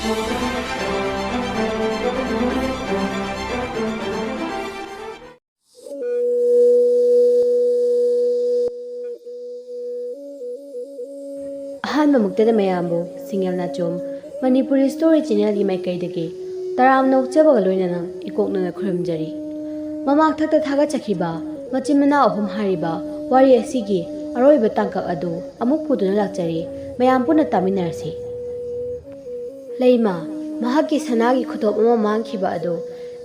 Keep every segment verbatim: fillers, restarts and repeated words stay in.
ꯑꯍꯥꯟꯕꯃꯛꯇꯗ ꯃꯌꯥꯝꯕꯨ ꯁꯤꯡꯉꯦꯜ ꯅꯥꯆꯣꯝ ꯃꯅꯤꯄꯨꯔꯤ ꯁ꯭ꯇꯣꯔꯤ ꯆꯦꯅꯦꯜꯒꯤ ꯃꯥꯏꯀꯩꯗꯒꯤ ꯇꯔꯥꯝꯅ ꯑꯣꯛꯆꯕꯒ ꯂꯣꯏꯅꯅ ꯏꯀꯣꯛꯅꯅ ꯈꯨꯔꯨꯝꯖꯔꯤ꯫ ꯃꯃꯥꯡꯊꯛꯇ ꯊꯥꯒꯠꯆꯈꯤꯕ ꯃꯆꯤꯟ ꯃꯅꯥꯎ ꯑꯍꯨꯝ ꯍꯥꯏꯔꯤꯕ ꯋꯥꯔꯤ ꯑꯁꯤꯒꯤ ꯑꯔꯣꯏꯕ ꯇꯥꯡꯀꯛ ꯑꯗꯨ ꯑꯃꯨꯛ ꯄꯨꯗꯨꯅ ꯂꯥꯛꯆꯔꯤ꯫ ꯃꯌꯥꯝ ꯄꯨꯟꯅ ꯇꯥꯃꯤꯟꯅꯔꯁꯤ꯫ ꯂꯩꯃ ꯃꯍꯥꯛꯀꯤ ꯁꯅꯥꯒꯤ ꯈꯨꯗꯣꯞ ꯑꯃ ꯃꯥꯡꯈꯤꯕ ꯑꯗꯨ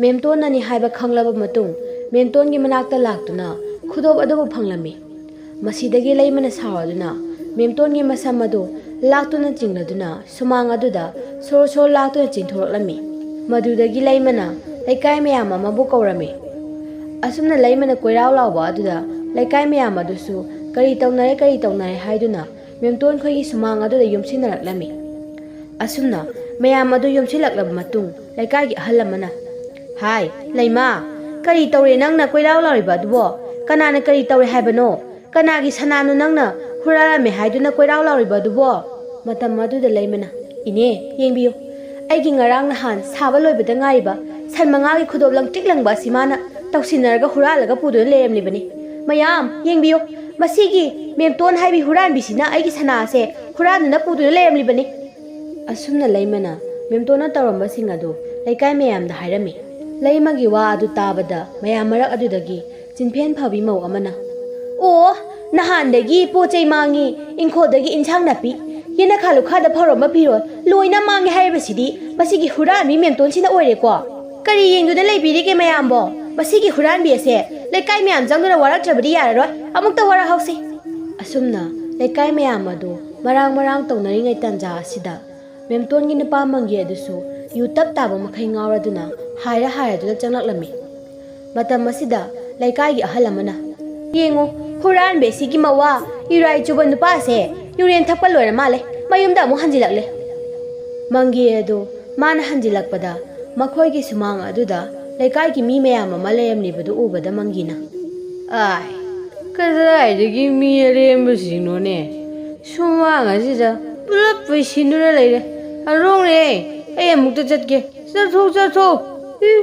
ꯃꯦꯝꯇꯣꯟꯅꯅꯤ ꯍꯥꯏꯕ ꯈꯪꯂꯕ ꯃꯇꯨꯡ, ꯃꯦꯝꯇꯣꯟꯒꯤ ꯃꯅꯥꯛꯇ ꯂꯥꯛꯇꯨꯅ ꯈꯨꯗꯣꯞ ꯑꯗꯨꯕꯨ ꯐꯪꯂꯝꯃꯤ꯫ ꯃꯁꯤꯗꯒꯤ ꯂꯩꯃꯅ ꯁꯥꯎꯔꯗꯨꯅ ꯃꯦꯝꯇꯣꯟꯒꯤ ꯃꯁꯝ ꯑꯗꯨ ꯂꯥꯛꯇꯨꯅ ꯆꯤꯡꯂꯗꯨꯅ ꯁꯨꯃꯥꯡ ꯑꯗꯨꯗ ꯁꯣꯔ ꯁꯣꯔ ꯂꯥꯛꯇꯨꯅ ꯆꯤꯡꯊꯣꯔꯛꯂꯝꯃꯤ꯫ ꯃꯗꯨꯗꯒꯤ ꯂꯩꯃꯅ ꯂꯩꯀꯥꯏ ꯃꯌꯥꯝ ꯑꯃꯕꯨ ꯀꯧꯔꯝꯃꯤ꯫ ꯑꯁꯨꯝꯅ ꯂꯩꯃꯅ ꯀꯣꯏꯔꯥꯎ ꯂꯥꯎꯕ ꯑꯗꯨꯗ ꯂꯩꯀꯥꯏ ꯃꯌꯥꯝ ꯑꯗꯨꯁꯨ ꯀꯔꯤ ꯇꯧꯅꯔꯦ, ꯀꯔꯤ ꯇꯧꯅꯔꯦ ꯍꯥꯏꯗꯨꯅ ꯃꯦꯝꯇꯣꯟ ꯈꯣꯏꯒꯤ ꯁꯨꯃꯥꯡ ꯑꯗꯨꯗ ꯌꯣꯝꯁꯤꯟꯅꯔꯛꯂꯝꯃꯤ꯫ ꯑꯁꯨꯝꯅ ꯃꯌꯥꯝ ꯑꯗꯨ ꯌꯣꯝꯁꯤꯜꯂꯛꯂꯕ ꯃꯇꯨꯡ, ꯂꯩꯀꯥꯏꯒꯤ ꯑꯍꯜ ꯑꯃꯅ, "ꯍꯥꯏ, ꯂꯩꯃꯥ, ꯀꯔꯤ ꯇꯧꯔꯦ ꯅꯪꯅ ꯀꯣꯏꯔꯥꯎ ꯂꯥꯎꯔꯤꯕ ꯑꯗꯨꯕꯣ? ꯀꯅꯥꯅ ꯀꯔꯤ ꯇꯧꯔꯦ ꯍꯥꯏꯕꯅꯣ? ꯀꯅꯥꯒꯤ ꯁꯅꯥꯅꯣ ꯅꯪꯅ ꯍꯨꯔꯥꯜꯂꯝꯃꯦ ꯍꯥꯏꯗꯨꯅ ꯀꯣꯏꯔꯥꯎ ꯂꯥꯎꯔꯤꯕ ꯑꯗꯨꯕꯣ?" ꯃꯇꯝ ꯑꯗꯨꯗ ꯂꯩꯃꯅ, "ꯏꯅꯦ, ꯌꯦꯡꯕꯤꯌꯨ, ꯑꯩꯒꯤ ꯉꯔꯥꯡ ꯅꯍꯥꯟ ꯁꯥꯕ ꯂꯣꯏꯕꯗ ꯉꯥꯏꯔꯤꯕ ꯁꯟ ꯃꯉꯥꯒꯤ ꯈꯨꯗꯣꯞ ꯂꯪꯇ꯭ꯔꯤꯛ ꯂꯪꯕ ꯑꯁꯤ ꯃꯥꯅ ꯇꯧꯁꯤꯟꯅꯔꯒ ꯍꯨꯔꯥꯜꯂꯒ ꯄꯨꯗꯨꯅ ꯂꯩꯔꯝꯂꯤꯕꯅꯤ꯫ ꯃꯌꯥꯝ ꯌꯦꯡꯕꯤꯌꯨ, ꯃꯁꯤꯒꯤ ꯃꯦꯝꯇꯣꯟ ꯍꯥꯏꯕꯤ ꯍꯨꯔꯥꯟꯕꯤꯁꯤꯅ ꯑꯩꯒꯤ ꯁꯅꯥ ꯑꯁꯦ ꯍꯨꯔꯥꯟꯗꯨꯅ ꯄꯨꯗꯨꯅ ꯂꯩꯔꯝꯂꯤꯕꯅꯤ꯫" ꯑꯁꯨꯝꯅ ꯂꯩꯃꯅ ꯃꯦꯝꯇꯣꯟꯅ ꯇꯧꯔꯝꯕꯁꯤꯡ ꯑꯗꯨ ꯂꯩꯀꯥꯏ ꯃꯌꯥꯝꯗ ꯍꯥꯏꯔꯝꯃꯤ꯫ ꯂꯩꯃꯒꯤ ꯋꯥ ꯑꯗꯨ ꯇꯥꯕꯗ ꯃꯌꯥꯝ ꯃꯔꯛ ꯑꯗꯨꯗꯒꯤ ꯆꯤꯟꯐꯦꯟ ꯐꯕꯤ ꯃꯧ ꯑꯃꯅ, "ꯑꯣ, ꯅꯍꯥꯟꯗꯒꯤ ꯄꯣꯠ ꯆꯩ ꯃꯥꯡꯉꯤ, ꯏꯪꯈꯣꯜꯗꯒꯤ ꯏꯟꯁꯥꯡ ꯅꯥꯄꯤ, ꯌꯦꯅꯈꯥ ꯂꯨꯈꯥꯗ ꯐꯧꯔꯝꯕ ꯐꯤꯔꯣꯜ ꯂꯣꯏꯅ ꯃꯥꯡꯉꯦ ꯍꯥꯏꯔꯤꯕꯁꯤꯗꯤ ꯃꯁꯤꯒꯤ ꯍꯨꯔꯥꯟꯕꯤ ꯃꯦꯝꯇꯣꯟꯁꯤꯅ ꯑꯣꯏꯔꯦꯀꯣ꯫ ꯀꯔꯤ ꯌꯦꯡꯗꯨꯅ ꯂꯩꯕꯤꯔꯤꯒꯦ ꯃꯌꯥꯝꯕꯣ? ꯃꯁꯤꯒꯤ ꯍꯨꯔꯥꯟꯕꯤ ꯑꯁꯦ ꯂꯩꯀꯥꯏ ꯃꯌꯥꯝ ꯆꯪꯗꯨꯅ ꯋꯥꯔꯛꯇ꯭ꯔꯕꯗꯤ ꯌꯥꯔꯔꯣꯏ꯫ ꯑꯃꯨꯛꯇ ꯋꯥꯔꯛꯍꯧꯁꯤ꯫" ꯑꯁꯨꯝꯅ ꯂꯩꯀꯥꯏ ꯃꯌꯥꯝ ꯑꯗꯨ ꯃꯔꯥꯡ ꯃꯔꯥꯡ ꯇꯧꯅꯔꯤꯉꯩ ꯇꯥꯟꯖꯥ ꯑꯁꯤꯗ ꯃꯦꯝꯇꯣꯟꯒꯤ ꯅꯨꯄꯥ ꯃꯪꯒꯤ ꯑꯗꯨꯁꯨ ꯌꯨ ꯇꯞ ꯇꯥꯕ ꯃꯈꯩ ꯉꯥꯎꯔꯗꯨꯅ ꯍꯥꯏꯔ ꯍꯥꯏꯔꯗꯨꯅ ꯆꯪꯂꯛꯂꯝꯃꯤ꯫ ꯃꯇꯝ ꯑꯁꯤꯗ ꯂꯩꯀꯥꯏꯒꯤ ꯑꯍꯜ ꯑꯃꯅ, "ꯌꯦꯡꯉꯨ, ꯍꯨꯔꯥꯟꯕꯤ ꯑꯁꯤꯒꯤ ꯃꯋꯥ ꯏꯔꯥꯏ ꯆꯨꯕ ꯅꯨꯄꯥꯁꯦ ꯌꯨꯔꯦꯟ ꯊꯛꯄ ꯂꯣꯏꯔ ꯃꯥꯜꯂꯦ, ꯃꯌꯨꯝꯗ ꯑꯃꯨꯛ ꯍꯟꯖꯤꯜꯂꯛꯂꯦ꯫" ꯃꯪꯒꯤ ꯑꯗꯨ ꯃꯥꯅ ꯍꯟꯖꯤꯜꯂꯛꯄꯗ ꯃꯈꯣꯏꯒꯤ ꯁꯨꯃꯥꯡ ꯑꯗꯨꯗ ꯂꯩꯀꯥꯏꯒꯤ ꯃꯤ ꯃꯌꯥꯝ ꯑꯃ ꯂꯩꯔꯝꯂꯤꯕꯗꯨ ꯎꯕꯗ ꯃꯪꯒꯤꯅ, "ꯑꯥꯏ, ꯀꯗꯥꯏꯗꯒꯤ ꯃꯤ ꯑꯔꯦꯝꯕꯁꯤꯡꯅꯣꯅꯦ? ꯁꯨꯃꯥꯡ ꯑꯁꯤꯗ ꯄꯨꯂꯞ ꯄꯩꯁꯤꯟꯗꯨꯅ ꯂꯩꯔꯦ꯫ ꯑꯔꯣꯡꯅꯦ, ꯑꯩ ꯑꯃꯨꯛꯇ ꯆꯠꯀꯦ꯫ ꯆꯠꯊꯣꯛ, ꯆꯠꯊꯣꯛ꯫ ꯏ,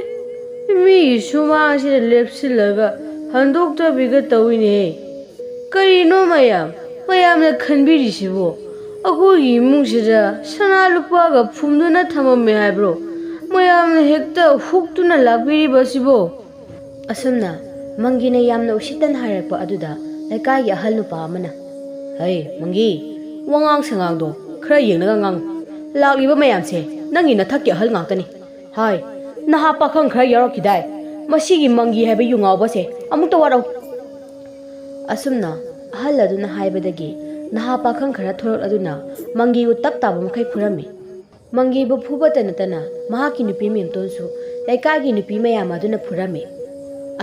ꯃꯤꯒꯤ ꯁꯨꯃꯥꯡꯁꯤꯗ ꯂꯦꯞꯁꯤꯜꯂꯒ ꯍꯟꯗꯣꯛꯇꯕꯤꯒ ꯇꯧꯏꯅꯦ꯫ ꯀꯔꯤꯅꯣ ꯃꯌꯥꯝ, ꯃꯌꯥꯝꯅ ꯈꯟꯕꯤꯔꯤꯁꯤꯕꯣ? ꯑꯩꯈꯣꯏꯒꯤ ꯏꯃꯨꯡꯁꯤꯗ ꯁꯅꯥ ꯂꯨꯄꯥꯒ ꯐꯨꯝꯗꯨꯅ ꯊꯝꯃꯝꯃꯦ ꯍꯥꯏꯕ꯭ꯔꯣ? ꯃꯌꯥꯝꯅ ꯍꯦꯛꯇ ꯍꯨꯛꯇꯨꯅ ꯂꯥꯛꯄꯤꯔꯤꯕꯁꯤꯕꯣ? ꯑꯁꯨꯝꯅ ꯃꯪꯒꯤꯅ ꯌꯥꯝꯅ ꯎꯁꯤꯠꯇꯅ ꯍꯥꯏꯔꯛꯄ ꯑꯗꯨꯗ ꯂꯩꯀꯥꯏꯒꯤ ꯑꯍꯜ ꯅꯨꯄꯥ ꯑꯃꯅ, "ꯍꯩ, ꯃꯪꯒꯤ, ꯋꯥꯉꯥꯡ ꯁꯉꯥꯡꯗꯣ ꯈꯔ ꯌꯦꯡꯂꯒ ꯉꯥꯡꯉꯨ꯫ ꯂꯥꯛꯂꯤꯕ ꯃꯌꯥꯝꯁꯦ ꯅꯪꯒꯤ ꯅꯊꯛꯀꯤ ꯑꯍꯜ ꯉꯥꯛꯇꯅꯤ꯫ ꯍꯥꯏ, ꯅꯍꯥ ꯄꯥꯈꯪ ꯈꯔ ꯌꯥꯎꯔꯛꯈꯤꯗꯥꯏ? ꯃꯁꯤꯒꯤ ꯃꯪꯒꯤ ꯍꯥꯏꯕ ꯌꯨ ꯉꯥꯎꯕꯁꯦ ꯑꯃꯨꯛꯇ ꯋꯥꯔꯧ꯫" ꯑꯁꯨꯝꯅ ꯑꯍꯜ ꯑꯗꯨꯅ ꯍꯥꯏꯕꯗꯒꯤ ꯅꯍꯥ ꯄꯥꯈꯪ ꯈꯔ ꯊꯣꯔꯛꯂꯗꯨꯅ ꯃꯪꯒꯤꯕꯨ ꯇꯞ ꯇꯥꯕ ꯃꯈꯩ ꯐꯨꯔꯝꯃꯤ꯫ ꯃꯪꯒꯤꯕꯨ ꯐꯨꯕꯇ ꯅꯠꯇꯅ ꯃꯍꯥꯛꯀꯤ ꯅꯨꯄꯤ ꯃꯦꯝꯇꯣꯟꯁꯨ ꯂꯩꯀꯥꯏꯒꯤ ꯅꯨꯄꯤ ꯃꯌꯥꯝ ꯑꯗꯨꯅ ꯐꯨꯔꯝꯃꯤ꯫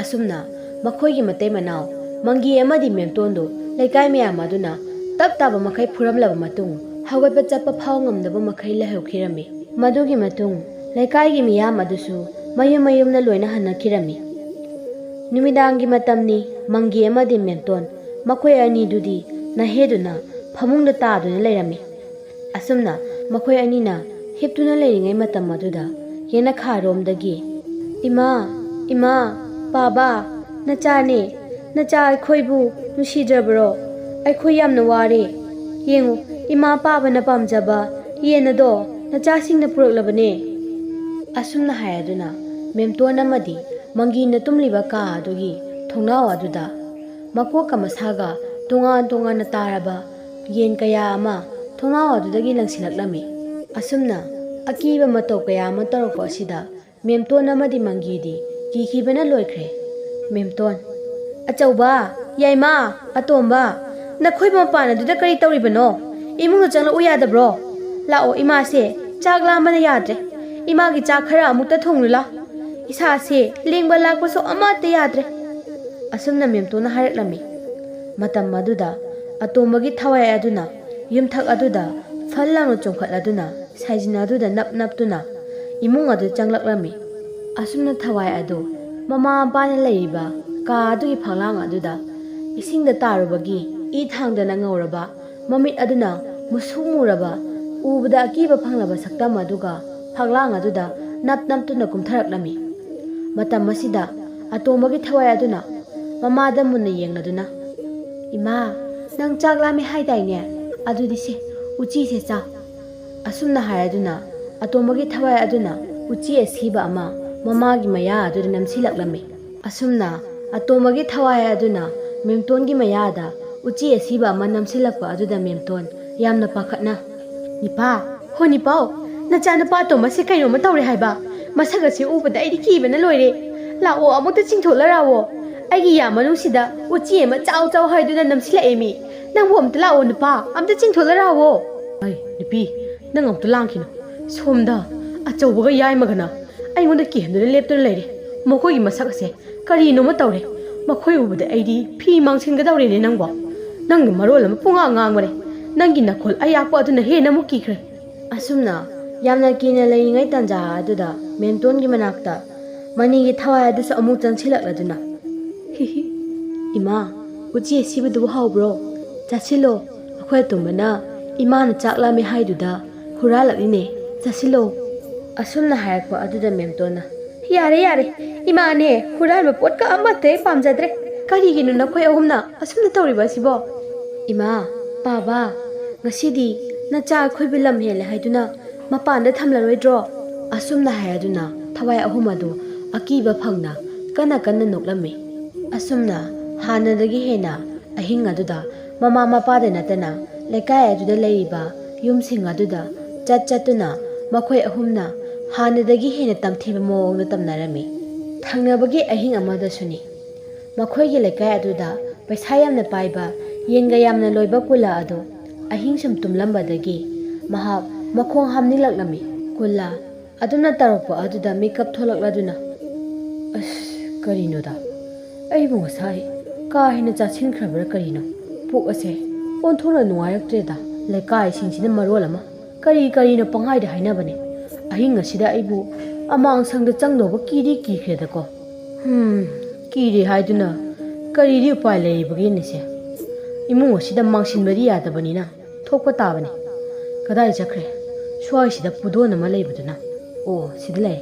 ꯑꯁꯨꯝꯅ ꯃꯈꯣꯏꯒꯤ ꯃꯇꯩ ꯃꯅꯥꯎ ꯃꯪꯒꯤ ꯑꯃꯗꯤ ꯃꯦꯝꯇꯣꯟꯗꯨ ꯂꯩꯀꯥꯏ ꯃꯌꯥꯝ ꯑꯗꯨꯅ ꯇꯞ ꯇꯥꯕ ꯃꯈꯩ ꯐꯨꯔꯝꯂꯕ ꯃꯇꯨꯡ, ꯍꯧꯒꯠꯄ ꯆꯠꯄ ꯐꯥꯎ ꯉꯝꯗꯕ ꯃꯈꯩ ꯂꯩꯍꯧꯈꯤꯔꯝꯃꯤ꯫ ꯃꯗꯨꯒꯤ ꯃꯇꯨꯡ ꯂꯩꯀꯥꯏꯒꯤ ꯃꯤꯌꯥꯝ ꯑꯗꯨꯁꯨ ꯃꯌꯨꯝ ꯃꯌꯨꯝꯗ ꯂꯣꯏꯅ ꯍꯟꯅꯈꯤꯔꯝꯃꯤ꯫ ꯅꯨꯃꯤꯗꯥꯡꯒꯤ ꯃꯇꯝꯅꯤ꯫ ꯃꯪꯒꯤ ꯑꯃꯗꯤ ꯃꯦꯝꯇꯣꯟ, ꯃꯈꯣꯏ ꯑꯅꯤꯗꯨꯗꯤ ꯅꯍꯦꯗꯨꯅ ꯐꯃꯨꯡꯗ ꯇꯥꯗꯨꯅ ꯂꯩꯔꯝꯃꯤ꯫ ꯑꯁꯨꯝꯅ ꯃꯈꯣꯏ ꯑꯅꯤꯅ ꯍꯤꯞꯇꯨꯅ ꯂꯩꯔꯤꯉꯩ ꯃꯇꯝ ꯑꯗꯨꯗ ꯌꯦꯅꯈꯥꯔꯣꯝꯗꯒꯤ, "ꯏꯃꯥ, ꯏꯃꯥ, ꯄꯥꯕ, ꯅꯆꯥꯅꯦ, ꯅꯆꯥ ꯑꯩꯈꯣꯏꯕꯨ ꯅꯨꯡꯁꯤꯗ꯭ꯔꯕ꯭ꯔꯣ? ꯑꯩꯈꯣꯏ ꯌꯥꯝꯅ ꯋꯥꯔꯦ꯫ ꯌꯦꯡꯉꯨ, ꯏꯃꯥ ꯄꯥꯕꯅ ꯄꯥꯝꯖꯕ ꯌꯦꯟ ꯑꯗꯣ ꯅꯆꯥꯁꯤꯡꯅ ꯄꯨꯔꯛꯂꯕꯅꯦ꯫" ꯑꯁꯨꯝꯅ ꯍꯥꯏꯔꯗꯨꯅ ꯃꯦꯝꯇꯣꯟ ꯑꯃꯗꯤ ꯃꯪꯒꯤꯅ ꯇꯨꯝꯂꯤꯕ ꯀꯥ ꯑꯗꯨꯒꯤ ꯊꯣꯡꯅꯥꯎ ꯑꯗꯨꯗ ꯃꯀꯣꯛꯀ ꯃꯁꯥꯒ ꯇꯣꯉꯥꯟ ꯇꯣꯉꯥꯟꯅ ꯇꯥꯔꯕ ꯌꯦꯟ ꯀꯌꯥ ꯑꯃ ꯊꯣꯡꯅꯥꯎ ꯑꯗꯨꯗꯒꯤ ꯂꯪꯁꯤꯜꯂꯛꯂꯝꯃꯤ꯫ ꯑꯁꯨꯝꯅ ꯑꯀꯤꯕ ꯃꯇꯧ ꯀꯌꯥ ꯑꯃ ꯇꯧꯔꯛꯄ ꯑꯁꯤꯗ ꯃꯦꯝꯇꯣꯟ ꯑꯃꯗꯤ ꯃꯪꯒꯤꯗꯤ ꯀꯤꯈꯤꯕꯅ ꯂꯣꯏꯈ꯭ꯔꯦ꯫ ꯃꯦꯝꯇꯣꯟ, "ꯑꯆꯧꯕ, ꯌꯥꯏꯃ, ꯑꯇꯣꯝꯕ, ꯅꯈꯣꯏ ꯃꯄꯥꯟ ꯑꯗꯨꯗ ꯀꯔꯤ ꯇꯧꯔꯤꯕꯅꯣ? ꯏꯃꯨꯡꯗ ꯆꯪꯂꯛꯎ ꯌꯥꯗꯕ꯭ꯔꯣ? ꯂꯥꯛꯑꯣ, ꯏꯃꯥꯁꯦ ꯆꯥꯛ ꯂꯥꯝꯕꯅ ꯌꯥꯗ꯭ꯔꯦ꯫ ꯏꯃꯥꯒꯤ ꯆꯥꯛ ꯈꯔ ꯑꯃꯨꯛꯇ ꯊꯣꯡꯂꯨ ꯂꯥꯎ꯫ ꯏꯁꯥꯁꯦ ꯂꯦꯡꯕ ꯂꯥꯛꯄꯁꯨ ꯑꯃꯠꯇ ꯌꯥꯗ꯭ꯔꯦ꯫" ꯑꯁꯨꯝꯅ ꯃꯦꯝꯇꯣꯟꯅ ꯍꯥꯏꯔꯛꯂꯝꯃꯤ꯫ ꯃꯇꯝ ꯑꯗꯨꯗ ꯑꯇꯣꯝꯕꯒꯤ ꯊꯋꯥꯏ ꯑꯗꯨꯅ ꯌꯨꯝꯊꯛ ꯑꯗꯨꯗ ꯐꯜ ꯂꯥꯎꯅ ꯆꯣꯡꯈꯠꯂꯗꯨꯅ ꯁꯥꯏꯖꯤꯟ ꯑꯗꯨꯗ ꯅꯞ ꯅꯞꯇꯨꯅ ꯏꯃꯨꯡ ꯑꯗꯨ ꯆꯪꯂꯛꯂꯝꯃꯤ꯫ ꯑꯁꯨꯝꯅ ꯊꯋꯥꯏ ꯑꯗꯨ ꯃꯃꯥ ꯃꯄꯥꯅ ꯂꯩꯔꯤꯕ ꯀꯥ ꯑꯗꯨꯒꯤ ꯐꯛꯂꯥꯡ ꯑꯗꯨꯗ ꯏꯁꯤꯡꯗ ꯇꯥꯔꯨꯕꯒꯤ ꯏ ꯊꯥꯡꯗꯅ ꯉꯧꯔꯕ ꯃꯃꯤꯠ ꯑꯗꯨꯅ ꯃꯨꯁꯨꯛ ꯃꯨꯔꯕ ꯎꯕꯗ ꯑꯀꯤꯕ ꯐꯪꯂꯕ ꯁꯛꯇꯝ ꯑꯗꯨꯒ ꯐꯛꯂꯥꯡ ꯑꯗꯨꯗ ꯅꯞ ꯅꯞꯇꯨꯅ ꯀꯨꯝꯊꯔꯛꯂꯝꯃꯤ꯫ ꯃꯇꯝ ꯑꯁꯤꯗ ꯑꯇꯣꯝꯕꯒꯤ ꯊꯋꯥꯏ ꯑꯗꯨꯅ ꯃꯃꯥꯗ ꯃꯨꯟꯅ ꯌꯦꯡꯂꯗꯨꯅ, "ꯏꯃꯥ, ꯅꯪ ꯆꯥꯛ ꯂꯥꯝꯃꯦ ꯍꯥꯏꯗꯥꯏꯅꯦ? ꯑꯗꯨꯗꯤ ꯁꯦ, ꯎꯆꯤꯁꯦ ꯆꯥꯎ꯫" ꯑꯁꯨꯝꯅ ꯍꯥꯏꯔꯗꯨꯅ ꯑꯇꯣꯝꯕꯒꯤ ꯊꯋꯥꯏ ꯑꯗꯨꯅ ꯎꯆꯤ ꯑꯁꯤꯕ ꯑꯃ ꯃꯃꯥꯒꯤ ꯃꯌꯥ ꯑꯗꯨꯗ ꯅꯝꯁꯤꯜꯂꯛꯂꯝꯃꯤ꯫ ꯑꯁꯨꯝꯅ ꯑꯇꯣꯝꯕꯒꯤ ꯊꯋꯥꯏ ꯑꯗꯨꯅ ꯃꯦꯝꯇꯣꯟꯒꯤ ꯃꯌꯥꯗ ꯎꯆꯤ ꯑꯁꯤꯕ ꯑꯃ ꯅꯝꯁꯤꯜꯂꯛꯄ ꯑꯗꯨꯗ ꯃꯦꯝꯇꯣꯟ ꯌꯥꯝꯅ ꯄꯥꯈꯠꯅ, "ꯅꯤꯄꯥ, ꯍꯣ ꯅꯤꯄꯥꯎ, ꯅꯆꯥꯅꯨꯄꯥ ꯑꯇꯣꯝꯕꯁꯦ ꯀꯩꯅꯣꯝꯃ ꯇꯧꯔꯦ ꯍꯥꯏꯕ꯫ ꯃꯁꯛ ꯑꯁꯤ ꯎꯕꯗ ꯑꯩꯗꯤ ꯀꯤꯕꯅ ꯂꯣꯏꯔꯦ꯫ ꯂꯥꯛꯑꯣ, ꯑꯃꯨꯛꯇ ꯆꯤꯡꯊꯣꯛꯂꯔꯥꯛꯑꯣ꯫ ꯑꯩꯒꯤ ꯌꯥ ꯃꯅꯨꯡꯁꯤꯗ ꯎꯆꯤ ꯑꯃ ꯆꯥꯎ ꯆꯥꯎ ꯍꯥꯏꯗꯨꯅ ꯅꯝꯁꯤꯜꯂꯛꯑꯦ ꯃꯤ꯫ ꯅꯪꯕꯨ ꯑꯝꯇ ꯂꯥꯛꯑꯣ ꯅꯨꯄꯥ, ꯑꯝꯇ ꯆꯤꯡꯊꯣꯛꯂꯔꯥꯛꯑꯣ꯫" "ꯑꯩ ꯅꯨꯄꯤ, ꯅꯪ ꯑꯝꯇ ꯂꯥꯡꯈꯤꯅꯨ꯫ ꯁꯣꯝꯗ ꯑꯆꯧꯕꯒ ꯌꯥꯏꯃꯒꯅ ꯑꯩꯉꯣꯟꯗ ꯀꯤꯍꯟꯗꯨꯅ ꯂꯦꯞꯇꯨꯅ ꯂꯩꯔꯦ꯫ ꯃꯈꯣꯏꯒꯤ ꯃꯁꯛ ꯑꯁꯦ ꯀꯔꯤꯅꯣꯃ ꯇꯧꯔꯦ꯫ ꯃꯈꯣꯏ ꯎꯕꯗ ꯑꯩꯗꯤ ꯐꯤ ꯃꯥꯡꯁꯤꯟꯒꯗꯧꯔꯦꯅꯦ ꯅꯪꯕꯣ꯫ ꯅꯪꯅ ꯃꯔꯣꯜ ꯑꯃ ꯄꯨꯡꯉꯥꯡ ꯉꯥꯡꯕꯅꯦ꯫ ꯅꯪꯒꯤ ꯅꯈꯣꯜ ꯑꯌꯥꯛꯄ ꯑꯗꯨꯅ ꯍꯦꯟꯅ ꯑꯃꯨꯛ ꯀꯤꯈ꯭ꯔꯦ꯫" ꯑꯁꯨꯝꯅ ꯌꯥꯝꯅ ꯀꯤꯅ ꯂꯩꯔꯤꯉꯩ ꯇꯥꯟꯖꯥ ꯑꯗꯨꯗ ꯃꯦꯝꯇꯣꯟꯒꯤ ꯃꯅꯥꯛꯇ ꯃꯅꯤꯒꯤ ꯊꯋꯥꯏ ꯑꯗꯨꯁꯨ ꯑꯃꯨꯛ ꯆꯪꯁꯤꯜꯂꯛꯂꯗꯨꯅ, "ꯍꯤ ꯍꯤ, ꯏꯃꯥ, ꯎꯆꯤ ꯑꯁꯤꯕꯗꯨꯕꯨ ꯍꯥꯎꯕ꯭ꯔꯣ? ꯆꯥꯁꯤꯜꯂꯣ, ꯑꯩꯈꯣꯏ ꯑꯇꯣꯝꯕꯅ ꯏꯃꯥꯅ ꯆꯥꯛ ꯂꯥꯝꯃꯦ ꯍꯥꯏꯗꯨꯗ ꯍꯨꯔꯥꯜꯂꯛꯂꯤꯅꯦ, ꯆꯥꯁꯤꯜꯂꯣ꯫" ꯑꯁꯨꯝꯅ ꯍꯥꯏꯔꯛꯄ ꯑꯗꯨꯗ ꯃꯦꯝꯇꯣꯟꯅ, "ꯌꯥꯔꯦ, ꯌꯥꯔꯦ, ꯏꯃꯥꯅꯦ ꯍꯨꯔꯥꯟꯕ ꯄꯣꯠꯀ ꯑꯃꯠꯇ ꯍꯦꯛ ꯄꯥꯝꯖꯗ꯭ꯔꯦ꯫ ꯀꯔꯤꯒꯤꯅꯣ ꯅꯈꯣꯏ ꯑꯍꯨꯝꯅ ꯑꯁꯨꯝꯅ ꯇꯧꯔꯤꯕ ꯑꯁꯤꯕꯣ? ꯏꯃꯥ, ꯄꯥꯕ, ꯉꯁꯤꯗꯤ ꯅꯆꯥ ꯑꯩꯈꯣꯏꯕꯨ ꯂꯝ ꯍꯦꯜꯂꯦ ꯍꯥꯏꯗꯨꯅ ꯃꯄꯥꯟꯗ ꯊꯝꯂꯔꯣꯏꯗ꯭ꯔꯣ?" ꯑꯁꯨꯝꯅ ꯍꯥꯏꯔꯗꯨꯅ ꯊꯋꯥꯏ ꯑꯍꯨꯝ ꯑꯗꯨ ꯑꯀꯤꯕ ꯐꯪꯅ ꯀꯟꯅ ꯀꯟꯅ ꯅꯣꯛꯂꯝꯃꯤ꯫ ꯑꯁꯨꯝꯅ ꯍꯥꯟꯅꯗꯒꯤ ꯍꯦꯟꯅ ꯑꯍꯤꯡ ꯑꯗꯨꯗ ꯃꯃꯥ ꯃꯄꯥꯗ ꯅꯠꯇꯅ ꯂꯩꯀꯥꯏ ꯑꯗꯨꯗ ꯂꯩꯔꯤꯕ ꯌꯨꯝꯁꯤꯡ ꯑꯗꯨꯗ ꯆꯠ ꯆꯠꯇꯨꯅ ꯃꯈꯣꯏ ꯑꯍꯨꯝꯅ ꯍꯥꯟꯅꯗꯒꯤ ꯍꯦꯟꯅ ꯇꯝꯊꯤꯕ ꯃꯑꯣꯡꯗ ꯇꯝꯅꯔꯝꯃꯤ꯫ ꯊꯪꯅꯕꯒꯤ ꯑꯍꯤꯡ ꯑꯃꯗꯁꯨꯅꯤ꯫ ꯃꯈꯣꯏꯒꯤ ꯂꯩꯀꯥꯏ ꯑꯗꯨꯗ ꯄꯩꯁꯥ ꯌꯥꯝꯅ ꯄꯥꯏꯕ, ꯌꯦꯟꯒ ꯌꯥꯝꯅ ꯂꯣꯏꯕ ꯀꯨꯂꯥ ꯑꯗꯨ ꯑꯍꯤꯡ ꯁꯨꯝ ꯇꯨꯝꯂꯝꯕꯗꯒꯤ ꯃꯍꯥꯛ ꯃꯈꯣꯡ ꯍꯥꯝꯅꯤꯡꯂꯛꯂꯝꯃꯤ꯫ ꯀꯨꯂꯥ ꯑꯗꯨꯅ ꯇꯧꯔꯛꯄ ꯑꯗꯨꯗ ꯃꯤꯀꯞ ꯊꯣꯛꯂꯛꯂꯗꯨꯅ, "ꯑꯁ, ꯀꯔꯤꯅꯣꯗ? ꯑꯩꯕꯨ ꯉꯁꯥꯏ ꯀꯥ ꯍꯦꯟꯅ ꯆꯥꯁꯤꯟꯈ꯭ꯔꯕ꯭ꯔꯥ ꯀꯔꯤꯅꯣ? ꯄꯨꯛ ꯑꯁꯦ ꯑꯣꯟꯊꯣꯛꯅ ꯅꯨꯡꯉꯥꯏꯔꯛꯇ꯭ꯔꯦꯗ꯫ ꯂꯩꯀꯥꯏꯁꯤꯡꯁꯤꯅ ꯃꯔꯣꯜ ꯑꯃ ꯀꯔꯤ ꯀꯔꯤꯅꯣ ꯄꯪꯍꯥꯏꯗ ꯍꯥꯏꯅꯕꯅꯦ꯫ ꯑꯍꯤꯡ ꯑꯁꯤꯗ ꯑꯩꯕꯨ ꯑꯃꯥꯡꯁꯪꯗ ꯆꯪꯗꯧꯕ ꯀꯤꯗꯤ ꯀꯤꯈ꯭ꯔꯦꯗꯀꯣ꯫ ꯍꯝ, ꯀꯤꯔꯦ ꯍꯥꯏꯗꯨꯅ ꯀꯔꯤꯗꯤ ꯎꯄꯥꯏ ꯂꯩꯔꯤꯕꯒꯦꯅꯦꯁꯦ? ꯏꯃꯨꯡ ꯑꯁꯤꯗ ꯃꯥꯡꯁꯤꯟꯕꯗꯤ ꯌꯥꯗꯕꯅꯤꯅ ꯊꯣꯛꯄ ꯇꯥꯕꯅꯤ꯫ "ꯀꯗꯥꯏ ꯆꯠꯈ꯭ꯔꯦ? ꯁ꯭ꯋꯥꯏꯁꯤꯗ ꯄꯨꯗꯣꯟ ꯑꯃ ꯂꯩꯕꯗꯨꯅ꯫ ꯑꯣ, ꯁꯤꯗ ꯂꯩ꯫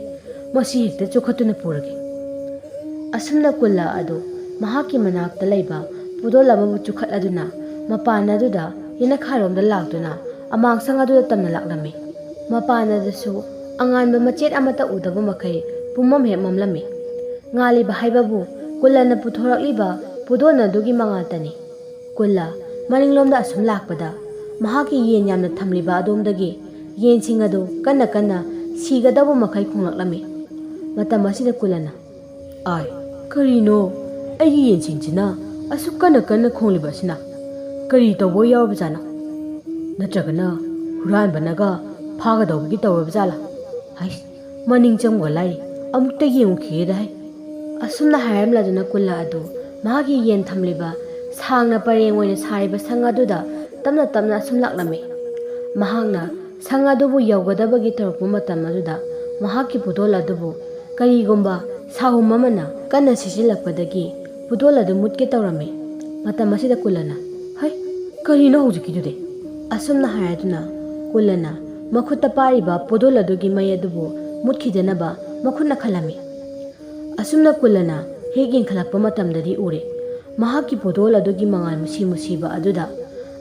ꯃꯁꯤ ꯍꯦꯛꯇ ꯆꯨꯞꯈꯠꯇꯨꯅ ꯄꯨꯔꯒꯦ꯫" ꯑꯁꯨꯝꯅ ꯀꯨꯜꯂ ꯑꯗꯨ ꯃꯍꯥꯛꯀꯤ ꯃꯅꯥꯛꯇ ꯂꯩꯕ ꯄꯨꯗꯣꯜ ꯑꯃꯕꯨ ꯆꯨꯞꯈꯠꯂꯗꯨꯅ ꯃꯄꯥꯟ ꯑꯗꯨꯗ ꯌꯦꯅꯈꯥꯔꯣꯝꯗ ꯂꯥꯛꯇꯨꯅ ꯑꯃꯥꯡꯁꯪ ꯑꯗꯨꯗ ꯇꯝꯅ ꯂꯥꯛꯂꯝꯃꯤ꯫ ꯃꯄꯥꯟ ꯑꯗꯨꯁꯨ ꯑꯉꯥꯟꯕ ꯃꯆꯦꯠ ꯑꯃꯠꯇ ꯎꯗꯕ ꯃꯈꯩ ꯄꯨꯝꯃꯝ ꯍꯦꯛ ꯃꯝꯂꯝꯃꯤ꯫ ꯉꯥꯜꯂꯤꯕ ꯍꯥꯏꯕꯕꯨ ꯀꯨꯜꯂꯅ ꯄꯨꯊꯣꯔꯛꯂꯤꯕ ꯄꯨꯗꯣꯟ ꯑꯗꯨꯒꯤ ꯃꯉꯥꯜꯇꯅꯤ꯫ ꯀꯨꯜꯂ ꯃꯅꯤꯡꯂꯣꯝꯗ ꯑꯁꯨꯝ ꯂꯥꯛꯄꯗ ꯃꯍꯥꯛꯀꯤ ꯌꯦꯟ ꯌꯥꯝꯅ ꯊꯝꯂꯤꯕ ꯑꯗꯣꯝꯗꯒꯤ ꯌꯦꯟꯁꯤꯡ ꯑꯗꯨ ꯀꯟꯅ ꯀꯟꯅ ꯁꯤꯒꯗꯧꯕ ꯃꯈꯩ ꯈꯣꯡꯂꯛꯂꯝꯃꯤ꯫ ꯃꯇꯝ ꯑꯁꯤꯗ ꯀꯨꯜꯂꯅ, "ꯑꯥꯏ, ꯀꯔꯤꯅꯣ? ꯑꯩꯒꯤ ꯌꯦꯟꯁꯤꯡꯁꯤꯅ ꯑꯁꯨꯛ ꯀꯟꯅ ꯀꯟꯅ ꯈꯣꯡꯂꯤꯕ ꯑꯁꯤꯅ ꯀꯔꯤ ꯇꯧꯕ ꯌꯥꯎꯔꯕꯖꯥꯠꯅꯣ? ꯅꯠꯇ꯭ꯔꯒꯅ ꯍꯨꯔꯥꯟꯕꯅꯒ ꯐꯥꯒꯗꯧꯕꯒꯤ ꯇꯧꯔꯕꯖꯥꯠꯂꯥ? ꯍꯩꯁ, ꯃꯅꯤꯡ ꯆꯪꯕꯒ ꯂꯥꯏꯔꯤ, ꯑꯃꯨꯛꯇ ꯌꯦꯡꯉꯨꯈꯤꯒꯦꯗ ꯍꯩ꯫" ꯑꯁꯨꯝꯅ ꯍꯥꯏꯔꯝꯂꯗꯨꯅ ꯀꯨꯜꯂ ꯑꯗꯨ ꯃꯍꯥꯛꯀꯤ ꯌꯦꯟ ꯊꯝꯂꯤꯕ ꯁꯥꯡꯅ ꯄꯔꯦꯡ ꯑꯣꯏꯅ ꯁꯥꯔꯤꯕ ꯁꯪ ꯑꯗꯨꯗ ꯇꯞꯅ ꯇꯞꯅ ꯑꯁꯨꯝ ꯂꯥꯛꯂꯝꯃꯤ꯫ ꯃꯍꯥꯛꯅ ꯁꯪ ꯑꯗꯨꯕꯨ ꯌꯧꯒꯗꯕꯒꯤ ꯇꯧꯔꯛꯄ ꯃꯇꯝ ꯑꯗꯨꯗ ꯃꯍꯥꯛꯀꯤ ꯄꯨꯗꯣꯜ ꯑꯗꯨꯕꯨ ꯀꯔꯤꯒꯨꯝꯕ ꯁꯥꯍꯨꯝ ꯑꯃꯅ ꯀꯟꯅ ꯁꯤꯖꯤꯜꯂꯛꯄꯗꯒꯤ ꯄꯨꯗꯣꯜ ꯑꯗꯨ ꯃꯨꯠꯀꯦ ꯇꯧꯔꯝꯃꯤ꯫ ꯃꯇꯝ ꯑꯁꯤꯗ ꯀꯨꯜꯂꯅ, "ꯍꯩ, ꯀꯔꯤꯅꯣ ꯍꯧꯖꯤꯛꯀꯤꯗꯨꯗꯤ?" ꯑꯁꯨꯝꯅ ꯍꯥꯏꯔꯗꯨꯅ ꯀꯨꯜꯂꯅ ꯃꯈꯨꯠꯇ ꯄꯥꯏꯔꯤꯕ ꯄꯨꯗꯣꯜ ꯑꯗꯨꯒꯤ ꯃꯩ ꯑꯗꯨꯕꯨ ꯃꯨꯠꯈꯤꯗꯅꯕ ꯃꯈꯨꯠꯅ ꯈꯜꯂꯝꯃꯤ꯫ ꯑꯁꯨꯝꯅ ꯀꯨꯜꯂꯅ ꯍꯦꯛ ꯌꯦꯡꯈꯠꯂꯛꯄ ꯃꯇꯝꯗꯗꯤ ꯎꯔꯦ, ꯃꯍꯥꯛꯀꯤ ꯄꯨꯗꯣꯜ ꯑꯗꯨꯒꯤ ꯃꯉꯥꯜ ꯃꯨꯁꯤ ꯃꯨꯁꯤꯕ ꯑꯗꯨꯗ